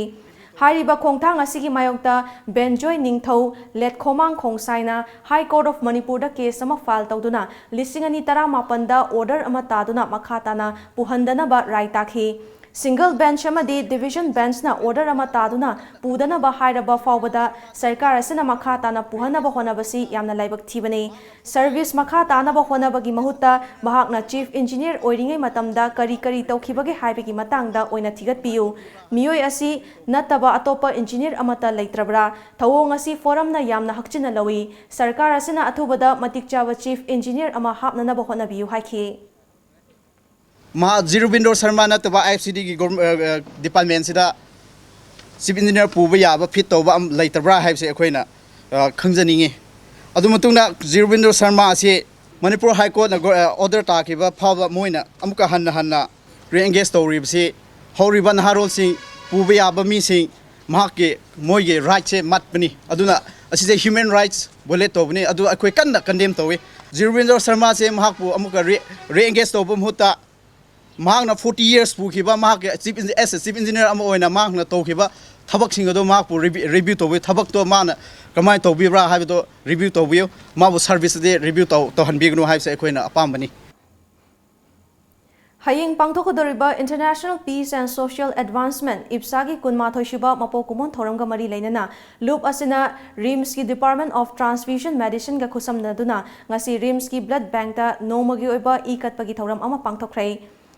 ꯍꯥꯏꯔꯤꯕ ꯈꯣꯡꯊꯥꯡ ꯑꯁꯤꯒꯤ ꯃꯥꯌꯣꯛꯇ ꯕꯦꯟꯖꯣꯏ ꯅꯤꯡꯊꯧ, ꯂꯦꯠꯈꯣꯃꯥꯡ ꯈꯣꯡꯁꯥꯏꯅ High Court of ꯃꯅꯤꯄꯨꯔꯗ case ꯑꯃ file ꯇꯧꯗꯨꯅ ꯂꯤꯁꯤꯡ ꯑꯅꯤ ꯇꯔꯥꯃꯥꯄꯟꯗ order ꯑꯃ ꯇꯥꯗꯨꯅ ꯃꯈꯥ ꯇꯥꯅ ꯄꯨꯍꯟꯗꯅꯕ ꯔꯥꯏ ꯇꯥꯈꯤ꯫ Single bench ꯑꯃꯗꯤ division benchꯅ order ꯑꯃ ꯇꯥꯗꯨꯅ ꯄꯨꯗꯅꯕ ꯍꯥꯏꯔꯕ ꯐꯥꯎꯕꯗ ꯁꯔꯀꯥꯔ ꯑꯁꯤꯅ ꯃꯈꯥ ꯇꯥꯅ ꯄꯨꯍꯟꯅꯕ ꯍꯣꯠꯅꯕꯁꯤ ꯌꯥꯝꯅ ꯂꯥꯏꯕꯛ ꯊꯤꯕꯅꯤ꯫ Service ꯃꯈꯥ ꯇꯥꯅꯕ ꯍꯣꯠꯅꯕꯒꯤ ꯃꯍꯨꯠꯇ ꯃꯍꯥꯛꯅ Chief Engineer ꯑꯣꯏꯔꯤꯉꯩ ꯃꯇꯝꯗ ꯀꯔꯤ ꯀꯔꯤ ꯇꯧꯈꯤꯕꯒꯦ ꯍꯥꯏꯕꯒꯤ ꯃꯇꯥꯡꯗ ꯑꯣꯏꯅ ꯊꯤꯒꯠꯄꯤꯌꯨ꯫ ꯃꯤꯑꯣꯏ ꯑꯁꯤ ꯅꯠꯇꯕ ꯑꯇꯣꯞꯄ engineer ꯑꯃꯠꯇ ꯂꯩꯇ꯭ꯔꯕ꯭ꯔꯥ? ꯊꯧꯑꯣꯡ ꯑꯁꯤ forumꯅ ꯌꯥꯝꯅ ꯍꯛꯆꯤꯟꯅ ꯂꯧꯏ꯫ ꯁꯔꯀꯥꯔ ꯑꯁꯤꯅ ꯑꯊꯨꯕꯗ ꯃꯇꯤꯛ ꯆꯥꯕ Chief Engineer ꯑꯃ ꯍꯥꯞꯅꯅꯕ ꯍꯣꯠꯅꯕꯤꯌꯨ ꯍꯥꯏꯈꯤ꯫ ꯃꯍꯥꯛ ꯖꯤꯔꯨꯕꯤꯟꯗ꯭ꯔꯣ ꯁꯔꯃ ꯅꯠꯇꯕ IFCDꯒꯤ ꯒꯣꯔ- ꯑ, ꯑ, departmentꯁꯤꯗ Chief Engineer ꯄꯨꯕ ꯌꯥꯕ fit ꯇꯧꯕ ꯑꯃ ꯂꯩꯇꯕ꯭ꯔꯥ ꯍꯥꯏꯕꯁꯦ ꯑꯩꯈꯣꯏꯅ, ꯑ, ꯈꯪꯖꯅꯤꯡꯉꯤ꯫ ꯑꯗꯨ ꯃꯇꯨꯡꯗ ꯖꯤꯔꯨꯕꯤꯟꯗ꯭ꯔꯣ ꯁꯔꯃ ꯑꯁꯤ ꯃꯅꯤꯄꯨꯔ High Courtꯅ ꯒꯣ- ꯑ, order ꯇꯥꯈꯤꯕ ꯐꯥꯎꯕ ꯃꯣꯏꯅ ꯑꯃꯨꯛꯀ ꯍꯟꯅ ꯍꯟꯅ re-engage ꯇꯧꯔꯤꯕꯁꯤ ꯍꯧꯔꯤꯕ ꯅꯍꯥꯔꯣꯜꯁꯤꯡ ꯄꯨꯕ ꯌꯥꯕ ꯃꯤꯁꯤꯡ ꯃꯍꯥꯛꯀꯤ ꯃꯣꯏꯒꯤ rightꯁꯦ ꯃꯠꯄꯅꯤ꯫ ꯑꯗꯨꯅ ꯑꯁꯤꯁꯦ human rights violate ꯇꯧꯕꯅꯤ꯫ ꯑꯗꯨ ꯑꯩꯈꯣꯏ ꯀꯟꯅ condemn ꯇꯧꯏ꯫ ꯖꯤꯔꯨꯕꯤꯟꯗ꯭ꯔꯣ ꯁꯔꯃꯥꯁꯦ ꯃꯍꯥꯛꯄꯨ ꯑꯃꯨꯛꯀ re- re-engage ꯇꯧꯕ ꯃꯍꯨꯠꯇ ꯃꯍꯥꯛꯅ forty years ꯄꯨꯈꯤꯕ ꯃꯍꯥꯛꯀꯤ chief engi- as a chief engineer ꯑꯃ ꯑꯣꯏꯅ ꯃꯍꯥꯛꯅ ꯇꯧꯈꯤꯕ ꯊꯕꯛꯁꯤꯡ ꯑꯗꯨ ꯃꯍꯥꯛꯄꯨ review- review ꯇꯧꯕꯤꯌꯨ꯫ ꯊꯕꯛꯇꯣ ꯃꯥꯅ ꯀꯃꯥꯏꯅ ꯇꯧꯕꯤꯕ꯭ꯔꯥ ꯍꯥꯏꯕꯗꯣ review ꯇꯧꯕꯤꯌꯨ꯫ ꯃꯥꯕꯨ serviceꯇꯗꯤ review ꯇꯧ- ꯇꯧꯍꯟꯕꯤꯒꯅꯨ ꯍꯥꯏꯕꯁꯦ ꯑꯩꯈꯣꯏꯅ ꯑꯄꯥꯝꯕꯅꯤ꯫ ꯍꯌꯦꯡ ꯄꯥꯡꯊꯣꯛꯀꯗꯧꯔꯤꯕ International Peace and Social Advancement, IPSAꯒꯤ ꯀꯨꯟꯃꯥꯊꯣꯏ ꯁꯨꯕ ꯃꯄꯣꯛ ꯀꯨꯝꯑꯣꯟ ꯊꯧꯔꯝꯒ ꯃꯔꯤ ꯂꯩꯅꯅ ꯂꯨꯞ ꯑꯁꯤꯅ RIMSꯀꯤ Department of Transfusion Medicineꯒ ꯈꯨꯠꯁꯝꯅꯗꯨꯅ ꯉꯁꯤ RIMSꯀꯤ blood bankꯇ ꯅꯣꯡꯃꯒꯤ ꯑꯣꯏꯕ ꯏ ꯀꯠꯄꯒꯤ ꯊꯧꯔꯝ ꯑꯃ ꯄꯥꯡꯊꯣꯛꯈ꯭ꯔꯦ꯫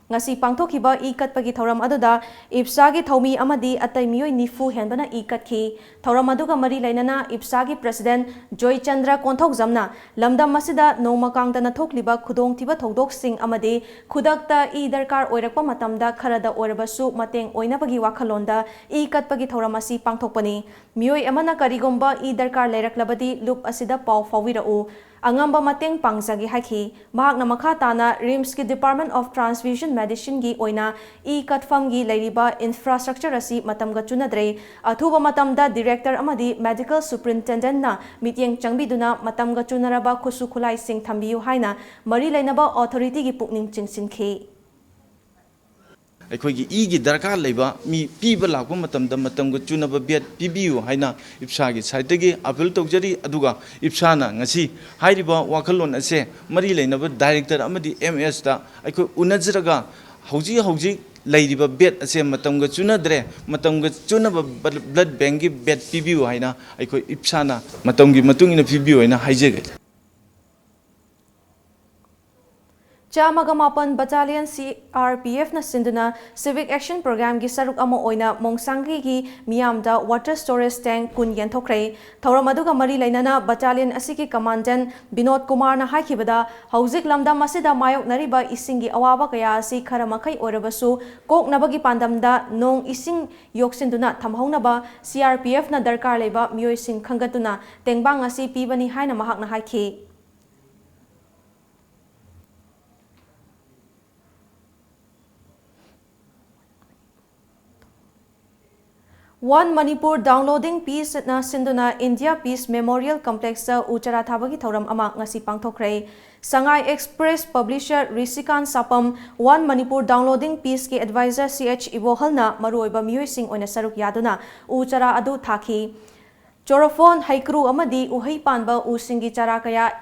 ꯉꯁꯤ ꯄꯥꯡꯊꯣꯛꯈꯤꯕ ꯏ ꯀꯠꯄꯒꯤ ꯊꯧꯔꯝ ꯑꯗꯨꯗ IPSAꯒꯤ ꯊꯧꯃꯤ ꯑꯃꯗꯤ ꯑꯇꯩ ꯃꯤꯑꯣꯏ ꯅꯤꯐꯨ ꯍꯦꯟꯕꯅ ꯏ ꯀꯠꯈꯤ꯫ ꯊꯧꯔꯝ ꯑꯗꯨꯒ ꯃꯔꯤ ꯂꯩꯅꯅ IPSAꯒꯤ President ꯖꯣꯏꯆꯟꯗ꯭ꯔ ꯀꯣꯟꯊꯧꯖꯝꯅ ꯂꯝꯗꯝ ꯑꯁꯤꯗ ꯅꯣꯡꯃ ꯀꯥꯡꯗꯅ ꯊꯣꯛꯂꯤꯕ ꯈꯨꯗꯣꯡꯊꯤꯕ ꯊꯧꯗꯣꯛꯁꯤꯡ ꯑꯃꯗꯤ ꯈꯨꯗꯛꯇ ꯏ ꯗꯔꯀꯥꯔ ꯑꯣꯏꯔꯛꯄ ꯃꯇꯝꯗ ꯈꯔꯗ ꯑꯣꯏꯔꯕꯁꯨ ꯃꯇꯦꯡ ꯑꯣꯏꯅꯕꯒꯤ ꯋꯥꯈꯜꯂꯣꯟꯗ ꯏ ꯀꯠꯄꯒꯤ ꯊꯧꯔꯝ ꯑꯁꯤ ꯄꯥꯡꯊꯣꯛꯄꯅꯤ꯫ ꯃꯤꯑꯣꯏ ꯑꯃꯅ ꯀꯔꯤꯒꯨꯝꯕ ꯏ ꯗꯔꯀꯥꯔ ꯂꯩꯔꯛꯂꯕꯗꯤ ꯂꯨꯞ ꯑꯁꯤꯗ ꯄꯥꯎ ꯐꯥꯎꯕꯤꯔꯛꯎ꯫ ꯑꯉꯝꯕ ꯃꯇꯦꯡ ꯄꯥꯡꯖꯒꯦ ꯍꯥꯏꯈꯤ꯫ ꯃꯍꯥꯛꯅ ꯃꯈꯥ ꯇꯥꯅ RIMSꯀꯤ Department of Transfusion Medicineꯒꯤ ꯑꯣꯏꯅ ꯏ ꯀꯠꯐꯝꯒꯤ ꯂꯩꯔꯤꯕ infrastructure ꯑꯁꯤ ꯃꯇꯝꯒ ꯆꯨꯅꯗ꯭ꯔꯦ꯫ ꯑꯊꯨꯕ ꯃꯇꯝꯗ Director ꯑꯃꯗꯤ Medical Superintendentꯅ ꯃꯤꯠꯌꯦꯡ ꯆꯪꯕꯤꯗꯨꯅ ꯃꯇꯝꯒ ꯆꯨꯅꯔꯕ ꯈꯨꯠꯁꯨ ꯈꯨꯠꯂꯥꯏꯁꯤꯡ ꯊꯝꯕꯤꯌꯨ ꯍꯥꯏꯅ ꯃꯔꯤ ꯂꯩꯅꯕ authorityꯒꯤ ꯄꯨꯛꯅꯤꯡ ꯆꯤꯡꯁꯤꯟꯈꯤ꯫ ꯑꯩꯈꯣꯏꯒꯤ ꯏꯒꯤ ꯗꯔꯀꯥꯔ ꯂꯩꯕ ꯃꯤ ꯄꯤꯕ ꯂꯥꯛꯄ ꯃꯇꯝꯗ ꯃꯇꯝꯒ ꯆꯨꯅꯕ bed ꯄꯤꯕꯤꯌꯨ ꯍꯥꯏꯅ IPSAꯒꯤ sideꯇꯒꯤ appeal ꯇꯧꯖꯔꯤ꯫ ꯑꯗꯨꯒ IPSAꯅ ꯉꯁꯤ ꯍꯥꯏꯔꯤꯕ ꯋꯥꯈꯜꯂꯣꯟ ꯑꯁꯦ ꯃꯔꯤ ꯂꯩꯅꯕ Director ꯑꯃꯗꯤ MSꯇ ꯑꯩꯈꯣꯏ ꯎꯅꯖꯔꯒ ꯍꯧꯖꯤꯛ ꯍꯧꯖꯤꯛ ꯂꯩꯔꯤꯕ ꯕꯦꯗ ꯑꯁꯦ ꯃꯇꯝꯒ ꯆꯨꯅꯗ꯭ꯔꯦ, ꯃꯇꯝꯒ ꯆꯨꯅꯕ ꯕ꯭ꯂꯗ ꯕꯦꯡꯒꯤ ꯕꯦꯗ ꯄꯤꯕꯤꯌꯨ ꯍꯥꯏꯅ ꯑꯩꯈꯣꯏ ꯏꯞꯁꯥꯅ ꯃꯇꯝꯒꯤ ꯃꯇꯨꯡ ꯏꯟꯅ ꯄꯤꯕꯤꯌꯨ ꯍꯥꯏꯅ ꯍꯥꯏꯖꯒꯦ꯫ ꯆꯥꯝꯃꯒ ꯃꯥꯄꯟ Battalion C R P F ꯅ ꯁꯤꯟꯗꯨꯅ Civic Action Program ꯒꯤ ꯁꯔꯨꯛ ꯑꯃ ꯑꯣꯏꯅ ꯃꯣꯡꯁꯥꯡꯒꯤꯒꯤ ꯃꯤꯌꯥꯝꯗ water storage tank ꯀꯨꯟ ꯌꯦꯟꯊꯣꯛꯈ꯭ꯔꯦ꯫ ꯊꯧꯔꯝ ꯑꯗꯨꯒ ꯃꯔꯤ ꯂꯩꯅꯅ battalion ꯑꯁꯤꯒꯤ commandant ꯕꯤꯅꯣꯗ ꯀꯨꯃꯥꯔꯅ ꯍꯥꯏꯈꯤꯕꯗ, ꯍꯧꯖꯤꯛ ꯂꯝꯗꯝ ꯑꯁꯤꯗ ꯃꯥꯌꯣꯛꯅꯔꯤꯕ ꯏꯁꯤꯡꯒꯤ ꯑꯋꯥꯕ ꯀꯌꯥ ꯑꯁꯤ ꯈꯔ ꯃꯈꯩ ꯑꯣꯏꯔꯕꯁꯨ ꯀꯣꯛꯅꯕꯒꯤ ꯄꯥꯟꯗꯝꯗ ꯅꯣꯡ ꯏꯁꯤꯡ ꯌꯣꯛꯁꯤꯟꯗꯨꯅ ꯊꯝꯍꯧꯅꯕ C R P F ꯅ ꯗꯔꯀꯥꯔ ꯂꯩꯕ ꯃꯤꯑꯣꯏꯁꯤꯡ ꯈꯟꯒꯠꯇꯨꯅ ꯇꯦꯡꯕꯥꯡ ꯑꯁꯤ ꯄꯤꯕꯅꯤ ꯍꯥꯏꯅ ꯃꯍꯥꯛꯅ ꯍꯥꯏꯈꯤ꯫ One Manipur Downloading Peace ꯅ ꯁꯤꯟꯗꯨꯅ India Peace Memorial Complex ꯇ ꯎ ꯆꯥꯔꯥ ꯊꯥꯕꯒꯤ ꯊꯧꯔꯝ ꯑꯃ ꯉꯁꯤ ꯄꯥꯡꯊꯣꯛꯈ꯭ꯔꯦ꯫ Sangai Express publisher ꯔꯤꯁꯤꯀꯥꯟ ꯁꯥꯄꯝ, One Manipur Downloading Peace ꯀꯤ advisor C H ꯏꯕꯣꯍꯜꯅ ꯃꯔꯨꯑꯣꯏꯕ ꯃꯤꯑꯣꯏꯁꯤꯡ ꯑꯣꯏꯅ ꯁꯔꯨꯛ ꯌꯥꯗꯨꯅ ꯎ ꯆꯥꯔꯥ ꯑꯗꯨ ꯊꯥꯈꯤ꯫ ꯆꯣꯔꯣꯐꯣꯟ, ꯍꯩꯀ꯭ꯔꯨ ꯑꯃꯗꯤ ꯎꯍꯩ ꯄꯥꯟꯕ ꯎꯁꯤꯡꯒꯤ ꯆꯥꯔꯥ ꯀꯌꯥ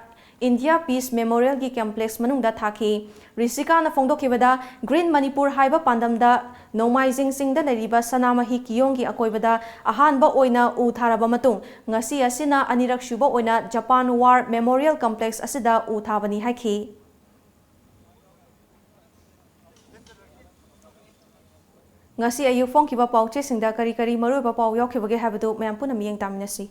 India Peace Memorial ꯒꯤ complex ꯃꯅꯨꯡꯗ ꯊꯥꯈꯤ꯫ ꯔꯤꯁꯤꯀꯥꯅ ꯐꯣꯡꯗꯣꯛꯈꯤꯕꯗ, Green Manipur ꯍꯥꯏꯕ ꯄꯥꯟꯗꯝꯗ ꯅꯣꯡꯃꯥꯏꯖꯤꯡ ꯆꯤꯡꯗ ꯂꯩꯔꯤꯕ ꯁꯅꯥꯃꯍꯤ ꯀꯤꯌꯣꯡꯒꯤ ꯑꯀꯣꯏꯕꯗ ꯑꯍꯥꯟꯕ ꯑꯣꯏꯅ ꯎ ꯊꯥꯔꯕ ꯃꯇꯨꯡ, ꯉꯁꯤ ꯑꯁꯤꯅ ꯑꯅꯤꯔꯛ ꯁꯨꯕ ꯑꯣꯏꯅ Japan War Memorial Complex ꯑꯁꯤꯗ ꯎ ꯊꯥꯕꯅꯤ ꯍꯥꯏꯈꯤ꯫ ꯉꯁꯤ ꯑꯌꯨꯛ ꯐꯣꯡꯈꯤꯕ ꯄꯥꯎꯆꯦꯁꯤꯡꯗ ꯀꯔꯤ ꯀꯔꯤ ꯃꯔꯨꯑꯣꯏꯕ ꯄꯥꯎ ꯌꯥꯎꯈꯤꯕꯒꯦ ꯍꯥꯏꯕꯗꯨ ꯃꯌꯥꯝ ꯄꯨꯟꯅ ꯃꯤꯠꯌꯦꯡ ꯇꯥꯃꯤꯟꯅꯁꯤ꯫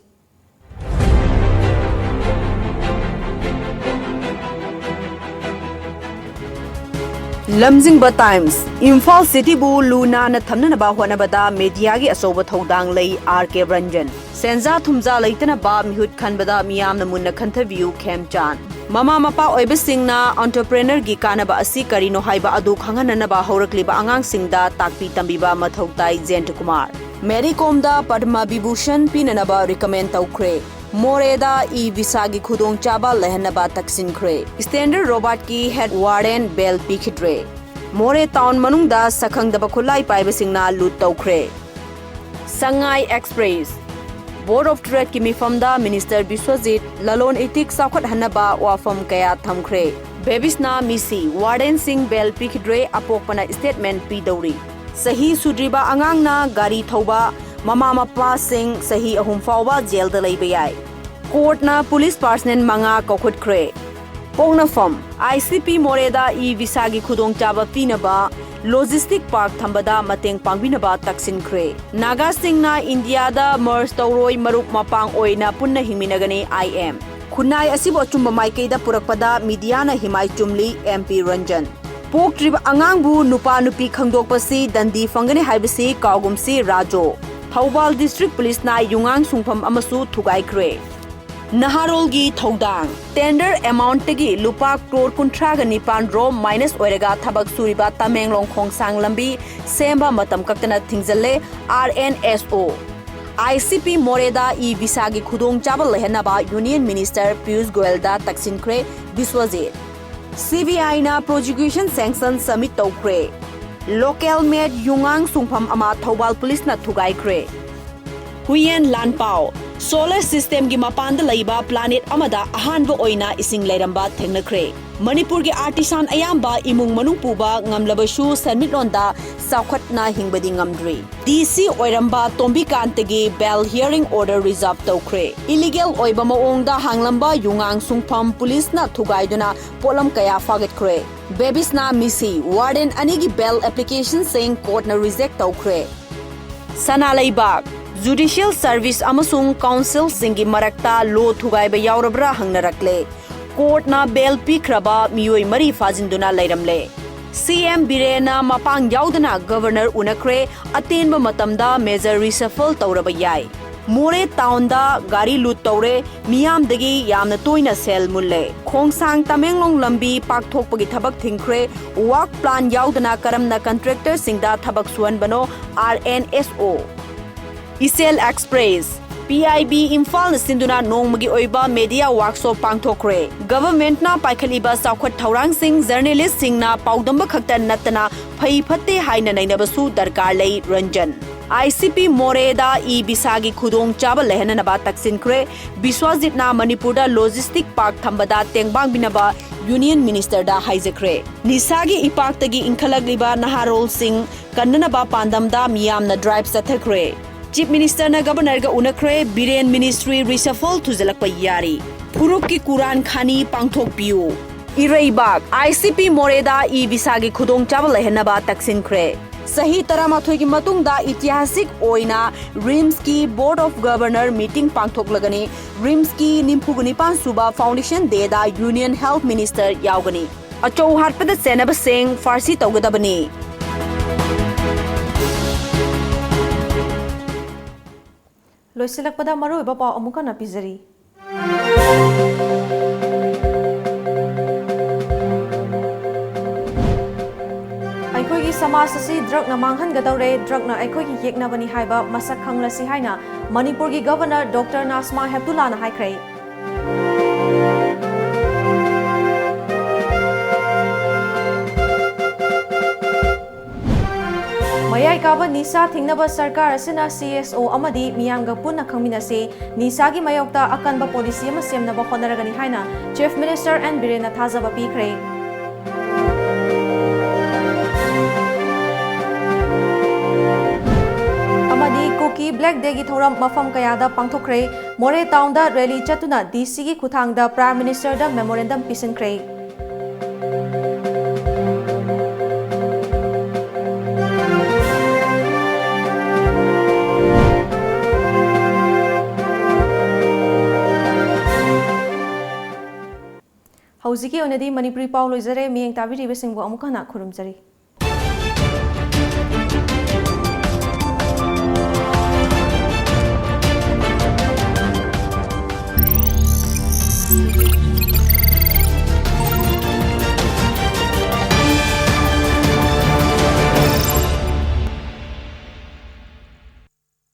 ꯂꯝꯖꯤꯡꯕ ꯇꯥꯏꯝꯁ, ꯏꯝꯐꯥꯜ ꯁꯤꯇꯤꯕꯨ ꯂꯨ ꯅꯥꯟꯅ ꯊꯝꯅꯅꯕ ꯍꯣꯠꯅꯕꯗ ꯃꯦꯗꯤꯌꯥꯒꯤ ꯑꯆꯧꯕ ꯊꯧꯗꯥꯡ ꯂꯩ, ꯑꯥꯔ ꯀꯦ ꯔꯟꯖꯟ꯫ ꯁꯦꯟꯖꯥ ꯊꯨꯝꯖꯥ ꯂꯩꯇꯅꯕ ꯃꯤꯍꯨꯠ ꯈꯟꯕꯗ ꯃꯤꯌꯥꯝꯅ ꯃꯨꯟꯅ ꯈꯟꯊꯕꯤꯌꯨ, ꯈꯦꯝꯆꯥꯟ꯫ ꯃꯃꯥ ꯃꯄꯥ ꯑꯣꯏꯕꯁꯤꯡꯅ entrepreneurꯒꯤ ꯀꯥꯟꯅꯕ ꯑꯁꯤ ꯀꯔꯤꯅꯣ ꯍꯥꯏꯕ ꯑꯗꯨ ꯈꯪꯍꯟꯅꯅꯕ ꯍꯧꯔꯛꯂꯤꯕ ꯑꯉꯥꯡꯁꯤꯡꯗ ꯇꯥꯛꯄꯤ ꯇꯝꯕꯤꯕ ꯃꯊꯧ ꯇꯥꯏ, ꯖꯦꯟꯇꯀꯨꯃꯥꯔ꯫ ꯃꯦꯔꯤ ꯀꯣꯝꯗ ꯄꯗꯃ ꯕꯤꯚꯨꯁꯟ ꯄꯤꯅꯅꯕ recommend ꯇꯧꯈ꯭ꯔꯦ꯫ ꯃꯣꯔꯦꯗ e-visaꯒꯤ ꯈꯨꯗꯣꯡꯆꯥꯕ ꯂꯩꯍꯟꯅꯕ ꯇꯛꯁꯤꯟꯈ꯭ꯔꯦ꯫ Standard Robertꯀꯤ head warden bail ꯄꯤꯈꯤꯗ꯭ꯔꯦ꯫ ꯃꯣꯔꯦ town ꯃꯅꯨꯡꯗ ꯁꯛꯈꯪꯗꯕ ꯈꯨꯠꯂꯥꯏ ꯄꯥꯏꯕꯁꯤꯡꯅ loot ꯇꯧꯈ꯭ꯔꯦ꯫ ꯁꯉꯥꯏ Express, Board of Tradeꯀꯤ ꯃꯤꯐꯝꯗ Minister Biswajit ꯂꯂꯣꯟ ꯏꯇꯤꯛ ꯆꯥꯎꯈꯠꯍꯟꯅꯕ ꯋꯥꯐꯝ ꯀꯌꯥ ꯊꯝꯈ꯭ꯔꯦ꯫ ꯕꯦꯕꯤꯁꯅ ꯃꯤꯁꯤ, ꯋꯥꯔꯗꯦꯟꯁꯤꯡ ꯕꯦꯜ ꯄꯤꯈꯤꯗ꯭ꯔꯦ, ꯑꯄꯣꯛꯄꯅ ꯁ꯭ꯇꯦꯠꯃꯦꯟ ꯄꯤꯗꯧꯔꯤ꯫ ꯆꯍꯤ ꯁꯨꯗ꯭ꯔꯤꯕ ꯑꯉꯥꯡꯅ ꯒꯥꯔꯤ ꯊꯧꯕ, ꯃꯃꯥ ꯃꯄꯥꯁꯤꯡ ꯆꯍꯤ ꯑꯍꯨꯝ ꯐꯥꯎꯕ ꯖꯦꯜꯗ ꯂꯩꯕ ꯌꯥꯏ꯫ ꯀꯣꯔꯠꯅ ꯄꯨꯂꯤꯁ ꯄꯥꯔꯁꯅꯦꯜ ꯃꯉꯥ ꯀꯧꯈꯠꯈ꯭ꯔꯦ꯫ ꯄꯣꯛꯅꯐꯝ, ꯑꯥꯏ ꯁꯤ ꯄꯤ ꯃꯣꯔꯦꯗ ꯏ ꯚꯤꯁꯥꯒꯤ ꯈꯨꯗꯣꯡꯆꯥꯕ ꯄꯤꯅꯕ ꯂꯣꯖꯤꯁꯇꯤꯛ ꯄꯥꯔꯛ ꯊꯝꯕꯗ ꯃꯇꯦꯡ ꯄꯥꯡꯕꯤꯅꯕ ꯇꯛꯁꯤꯟꯈ꯭ꯔꯦ꯫ ꯅꯥꯒꯥꯁꯤꯡꯅ ꯏꯟꯗꯤꯌꯥꯗ ꯃꯔꯖ ꯇꯧꯔꯣꯏ, ꯃꯔꯨꯞ ꯃꯄꯥꯡ ꯑꯣꯏꯅ ꯄꯨꯟꯅ ꯍꯤꯡꯃꯤꯟꯅꯒꯅꯤ, ꯑꯥꯏ ꯑꯦꯝ꯫ ꯈꯨꯟꯅꯥꯏ ꯑꯁꯤꯕꯨ ꯑꯆꯨꯝꯕ ꯃꯥꯏꯀꯩꯗ ꯄꯨꯔꯛꯄꯗ ꯃꯤꯗꯤꯌꯥꯅ ꯍꯤꯃꯥꯏ ꯆꯨꯝꯂꯤ, ꯑꯦꯝ ꯄꯤ ꯔꯟꯖꯟ꯫ ꯄꯣꯛꯇ꯭ꯔꯤꯕ ꯑꯉꯥꯡꯕꯨ ꯅꯨꯄꯥ ꯅꯨꯄꯤ ꯈꯪꯗꯣꯛꯄꯁꯤ ꯗꯟꯗꯤ ꯐꯪꯒꯅꯤ ꯍꯥꯏꯕꯁꯤ ꯀꯥꯎꯒꯨꯝꯁꯤ ꯔꯥꯖꯣ꯫ ꯊꯧꯕꯥꯜ ꯗꯤꯁꯇ꯭ꯔꯤꯛ ꯄꯨꯂꯤꯁꯅ ꯌꯨꯉꯥꯡ ꯁꯨꯡꯐꯝ ꯑꯃꯁꯨ ꯊꯨꯒꯥꯏꯈ꯭ꯔꯦ꯫ ꯅꯍꯥꯔꯣꯜꯒꯤ ꯊꯧꯗꯥꯡ꯫ ꯇꯦꯟꯗꯔ ꯑꯦꯃꯥꯎꯟꯠꯇꯒꯤ ꯂꯨꯄꯥ ꯀ꯭ꯔꯣꯔ ꯀꯨꯟꯊ꯭ꯔꯥꯒ ꯅꯤꯄꯥꯟ ꯔꯣꯝ ꯃꯥꯏꯅꯁ ꯑꯣꯏꯔꯒ ꯊꯕꯛ ꯁꯨꯔꯤꯕ ꯇꯃꯦꯡꯂꯣꯡ ꯈꯣꯡꯁꯥꯡ ꯂꯝꯕꯤ ꯁꯦꯝꯕ ꯃꯇꯝ ꯀꯛꯇꯅ ꯊꯤꯡꯖꯤꯜꯂꯦ, ꯑꯥꯔ ꯑꯦꯟ ꯑꯦꯁ ꯑꯣ꯫ ꯑꯥꯏ ꯁꯤ ꯄꯤ ꯃꯣꯔꯦꯗ ꯏ ꯚꯤꯁꯥꯒꯤ ꯈꯨꯗꯣꯡꯆꯥꯕ ꯂꯩꯍꯟꯅꯕ union minister Piyush ꯒꯣꯌꯜꯗ ꯇꯛꯁꯤꯟꯈ꯭ꯔꯦ Biswajit. C B ꯑꯥꯏꯅ ꯄ꯭ꯔꯣꯁꯤꯀ꯭ꯌꯨꯁꯟ ꯁꯦꯡꯁꯟ ꯁꯕꯃꯤꯠ ꯇꯧꯈ꯭ꯔꯦ꯫ ꯂꯣꯀꯦꯜ ꯃꯦꯗ ꯌꯨꯉꯥꯡ ꯁꯨꯡꯐꯝ ꯑꯃ ꯊꯧꯕꯥꯜ ꯄꯨꯂꯤꯁꯅ ꯊꯨꯒꯥꯏꯈ꯭ꯔꯦ꯫ ꯍꯨꯏꯌꯦꯟ ꯂꯥꯟꯄꯥꯎ꯫ ꯁꯣꯂꯔ ꯁꯤꯁꯇꯦꯝꯒꯤ ꯃꯄꯥꯟꯗ ꯂꯩꯕ ꯄ꯭ꯂꯥꯅꯦꯠ ꯑꯃꯗ ꯑꯍꯥꯟꯕ ꯑꯣꯏꯅ ꯏꯁꯤꯡ ꯂꯩꯔꯝꯕ ꯊꯦꯡꯅꯈ꯭ꯔꯦ꯫ ꯃꯅꯤꯄꯨꯔꯒꯤ ꯑꯥꯔꯇꯤꯁꯥꯟ ꯑꯌꯥꯝꯕ ꯏꯃꯨꯡ ꯃꯅꯨꯡ ꯄꯨꯕ ꯉꯝꯂꯕꯁꯨ ꯁꯦꯟꯃꯤꯠꯂꯣꯟꯗ ꯆꯥꯎꯈꯠꯅ ꯍꯤꯡꯕꯗꯤ ꯉꯝꯗ꯭ꯔꯤ꯫ ꯗꯤ ꯁꯤ ꯑꯣꯏꯔꯝꯕ ꯇꯣꯝꯕꯤꯀꯥꯟꯇꯒꯤ ꯕꯦꯜ ꯍꯤꯌꯔꯤꯡ ꯑꯣꯔꯗꯔ ꯔꯤꯖꯔꯚ ꯇꯧꯈ꯭ꯔꯦ꯫ ꯏꯂꯤꯒꯦꯜ ꯑꯣꯏꯕ ꯃꯑꯣꯡꯗ ꯍꯥꯡꯂꯝꯕ ꯌꯨꯉꯥꯡ ꯁꯨꯡꯐꯝ ꯄꯨꯂꯤꯁꯅ ꯊꯨꯒꯥꯏꯗꯨꯅ ꯄꯣꯠꯂꯝ ꯀꯌꯥ ꯐꯥꯒꯠꯈ꯭ꯔꯦ꯫ ꯕꯦꯕꯤꯁꯅ ꯃꯤꯁꯤ, ꯋꯥꯔꯗꯦꯟ ꯑꯅꯤꯒꯤ ꯕꯦꯜ ꯑꯦꯄ꯭ꯂꯤꯀꯦꯁꯟꯁꯤꯡ ꯀꯣꯔꯠꯅ ꯔꯤꯖꯦꯛ ꯇꯧꯈ꯭ꯔꯦ꯫ ꯁꯅꯥ ꯂꯩꯕꯥꯛ꯫ ꯖꯨꯗꯤꯁꯤꯌꯦꯜ ꯁꯔꯚꯤꯁ ꯑꯃꯁꯨꯡ ꯀꯥꯎꯟꯁꯤꯜꯁꯤꯡꯒꯤ ꯃꯔꯛꯇ ꯂꯣ ꯊꯨꯒꯥꯏꯕ ꯌꯥꯎꯔꯕ꯭ꯔꯥ ꯍꯪꯅꯔꯛꯂꯦ꯫ ꯀꯣꯔꯠꯅ ꯕꯦꯜ ꯄꯤꯈ꯭ꯔꯕ ꯃꯤꯑꯣꯏ ꯃꯔꯤ ꯐꯥꯖꯤꯟꯗꯨꯅ ꯂꯩꯔꯝꯂꯦ꯫ ꯁꯤ ꯑꯦꯝ ꯕꯤꯔꯦꯟꯅ ꯃꯄꯥꯡ ꯌꯥꯎꯗꯅ ꯒꯚꯔꯅꯔ ꯎꯅꯈ꯭ꯔꯦ, ꯑꯇꯦꯟꯕ ꯃꯇꯝꯗ ꯃꯦꯖꯔ ꯔꯤꯁꯐꯜ ꯇꯧꯔꯕ ꯌꯥꯏ꯫ ꯃꯣꯔꯦ ꯇꯥꯎꯟꯗ ꯒꯥꯔꯤ ꯂꯨꯠ ꯇꯧꯔꯦ, ꯃꯤꯌꯥꯝꯗꯒꯤ ꯌꯥꯝꯅ ꯇꯣꯏꯅ ꯁꯦꯜ ꯃꯨꯜꯂꯦ꯫ ꯈꯣꯡꯁꯥꯡ ꯇꯃꯦꯡꯂꯣꯡ ꯂꯝꯕꯤ ꯄꯥꯛꯊꯣꯛꯄꯒꯤ ꯊꯕꯛ ꯊꯤꯡꯈ꯭ꯔꯦ, ꯋꯥꯔꯛ ꯄ꯭ꯂꯥꯟ ꯌꯥꯎꯗꯅ ꯀꯔꯝꯅ ꯀꯟꯇ꯭ꯔꯦꯛꯇꯔꯁꯤꯡꯗ ꯊꯕꯛ ꯁꯨꯍꯟꯕꯅꯣ, ꯑꯥꯔ ꯑꯦꯟ ꯑꯦꯁ ꯑꯣ꯫ ꯏꯆꯦꯜ ꯑꯦꯛꯁꯄ꯭ꯔꯦꯁ꯫ ꯄꯤ ꯑꯥꯏ ꯕꯤ ꯏꯝꯐꯥꯜꯅ ꯁꯤꯟꯗꯨꯅ ꯅꯣꯡꯃꯒꯤ ꯑꯣꯏꯕ ꯃꯦꯗꯤꯌꯥ ꯋꯥꯔꯛꯁꯣꯞ ꯄꯥꯡꯊꯣꯛꯈ꯭ꯔꯦ꯫ ꯒꯚꯔꯟꯃꯦꯟꯠꯅ ꯄꯥꯏꯈꯠꯂꯤꯕ ꯆꯥꯎꯈꯠ ꯊꯧꯔꯥꯡꯁꯤꯡ ꯖꯔꯅꯦꯂꯤꯁꯠꯁꯤꯡꯅ ꯄꯥꯎꯗꯝꯕ ꯈꯛꯇ ꯅꯠꯇꯅ ꯐꯩ ꯐꯠꯇꯦ ꯍꯥꯏꯅ ꯅꯩꯅꯕꯁꯨ ꯗꯔꯀꯥꯔ ꯂꯩ, ꯔꯟꯖꯟ꯫ ꯑꯥꯏ ꯁꯤ ꯄꯤ ꯃꯣꯔꯦꯗ ꯏ ꯚꯤꯁꯥꯒꯤ ꯈꯨꯗꯣꯡꯆꯥꯕ ꯂꯩꯍꯟꯅꯅꯕ ꯇꯛꯁꯤꯟꯈ꯭ꯔꯦ꯫ ꯕꯤꯁ꯭ꯋꯖꯤꯠꯅ ꯃꯅꯤꯄꯨꯔꯗ ꯂꯣꯖꯤꯁꯇꯤꯛ ꯄꯥꯔꯛ ꯊꯝꯕꯗ ꯇꯦꯡꯕꯥꯡꯕꯤꯅꯕ ꯌꯨꯅꯤꯌꯟ ꯃꯤꯅꯤꯁꯇꯔꯗ ꯍꯥꯏꯖꯈ꯭ꯔꯦ꯫ ꯅꯤꯁꯥꯒꯤ ꯏꯄꯥꯛꯇꯒꯤ ꯏꯟꯈꯠꯂꯛꯂꯤꯕ ꯅꯍꯥꯔꯣꯜꯁꯤꯡ ꯀꯟꯅꯅꯕ ꯄꯥꯟꯗꯝꯗ ꯃꯤꯌꯥꯝꯅ ꯗ꯭ꯔꯥꯏꯚ ꯆꯠꯊꯈ꯭ꯔꯦ꯫ ꯆꯤꯐ ꯃꯤꯅꯤꯁꯇꯔꯅ ꯒꯕꯔꯅꯔꯒ ꯎꯅꯈ꯭ꯔꯦ꯫ ꯕꯤꯔꯦꯟ ꯃꯤꯅꯤꯁꯇ꯭ꯔꯤ ꯔꯤꯁꯐꯜ ꯊꯨꯖꯤꯜꯂꯛꯄ ꯌꯥꯔꯤ꯫ ꯐꯨꯔꯨꯞꯀꯤ ꯀꯨꯔꯥꯟ ꯈꯥꯅꯤ ꯄꯥꯡꯊꯣꯛꯄꯤꯌꯨ꯫ ꯏꯔꯩꯕꯥꯛ, ꯑꯥꯏ ꯁꯤ ꯄꯤ ꯃꯣꯔꯦꯗ ꯏ ꯚꯤꯁꯥꯒꯤ ꯈꯨꯗꯣꯡꯆꯥꯕ ꯂꯩꯍꯟꯅꯕ ꯇꯛꯁꯤꯟꯈ꯭ꯔꯦ꯫ ꯆꯍꯤ ꯇꯔꯥꯃꯥꯊꯣꯏꯒꯤ ꯃꯇꯨꯡꯗ ꯏꯇꯤꯍꯥꯁꯤꯛ ꯑꯣꯏꯅ ꯔꯤꯝꯁꯀꯤ ꯕꯣꯔꯗ ꯑꯣꯐ ꯒꯕꯔꯅꯔ ꯃꯤꯇꯤꯡ ꯄꯥꯡꯊꯣꯛꯂꯒꯅꯤ꯫ ꯔꯤꯝꯁꯀꯤ ꯅꯤꯐꯨꯒ ꯅꯤꯄꯥꯟ ꯁꯨꯕ ꯐꯥꯎꯟꯗꯦꯁꯟ ꯗꯦꯗ ꯌꯨꯅꯤꯌꯟ ꯍꯦꯜꯊ ꯃꯤꯅꯤꯁꯇꯔ ꯌꯥꯎꯒꯅꯤ꯫ ꯑꯆꯧ ꯍꯥꯠꯄꯗ ꯆꯦꯟꯅꯕꯁꯤꯡ ꯐꯥꯔꯁꯤ ꯇꯧꯒꯗꯕꯅꯤ꯫ ꯂꯣꯏꯁꯤꯜꯂꯛꯄꯗ ꯃꯔꯨꯑꯣꯏꯕ ꯄꯥꯎ ꯑꯃꯨꯛ ꯍꯟꯅ ꯄꯤꯖꯔꯤ꯫ ꯑꯩꯈꯣꯏꯒꯤ ꯁꯃꯥꯖ ꯑꯁꯤ ꯗ꯭ꯔꯒꯅ ꯃꯥꯡꯍꯟꯒꯗꯧꯔꯦ, ꯗ꯭ꯔꯒꯅ ꯑꯩꯈꯣꯏꯒꯤ ꯌꯦꯛꯅꯕꯅꯤ ꯍꯥꯏꯕ ꯃꯁꯛ ꯈꯪꯂꯁꯤ ꯍꯥꯏꯅ ꯃꯅꯤꯄꯨꯔꯒꯤ ꯒꯕꯔꯅꯔ ꯗꯣꯛꯇꯔ ꯅꯥꯖꯃꯥ ꯍꯦꯞꯇꯨꯂꯥꯅ ꯍꯥꯏꯈ꯭ꯔꯦ꯫ ꯃꯌꯥꯏ ꯀꯥꯕ ꯅꯤꯁꯥ ꯊꯤꯡꯅꯕ ꯁꯔꯀꯥꯔ ꯑꯁꯤꯅ ꯁꯤ ꯑꯦꯁ ꯑꯣ ꯑꯃꯗꯤ ꯃꯤꯌꯥꯝꯒ ꯄꯨꯟꯅ ꯈꯪꯃꯤꯟꯅꯁꯤ, ꯅꯤꯁꯥꯒꯤ ꯃꯥꯌꯣꯛꯇ ꯑꯀꯟꯕ ꯄꯣꯂꯤꯁꯤ ꯑꯃ ꯁꯦꯝꯅꯕ ꯍꯣꯠꯅꯔꯒꯅꯤ ꯍꯥꯏꯅ ꯆꯤꯐ ꯃꯤꯅꯤꯁꯇꯔ ꯑꯦꯟ ꯕꯤꯔꯦꯟꯅ ꯊꯥꯖꯕ ꯄꯤꯈ꯭ꯔꯦ꯫ ꯑꯃꯗꯤ ꯀꯨꯀꯤ ꯕ꯭ꯂꯦꯛ ꯗꯦꯒꯤ ꯊꯧꯔꯝ ꯃꯐꯝ ꯀꯌꯥꯗ ꯄꯥꯡꯊꯣꯛꯈ꯭ꯔꯦ꯫ ꯃꯣꯔꯦ ꯇꯥꯎꯟꯗ ꯔꯦꯂꯤ ꯆꯠꯇꯨꯅ ꯗꯤ ꯁꯤꯒꯤ ꯈꯨꯠꯊꯥꯡꯗ ꯄ꯭ꯔꯥꯏꯝ ꯃꯤꯅꯤꯁꯇꯔꯗ ꯃꯦꯃꯣꯔꯦꯟꯗꯝ ꯄꯤꯁꯤꯟꯈ꯭ꯔꯦ꯫ ꯍꯧꯖꯤꯛꯀꯤ ꯑꯣꯏꯅꯗꯤ ꯃꯅꯤꯄꯨꯔꯤ ꯄꯥꯎ ꯂꯣꯏꯖꯔꯦ꯫ ꯃꯤꯠꯌꯦꯡ ꯇꯥꯕꯤꯔꯤꯕꯁꯤꯡꯕꯨ ꯑꯃꯨꯛ ꯍꯟꯅ ꯈꯨꯔꯨꯝꯖꯔꯤ꯫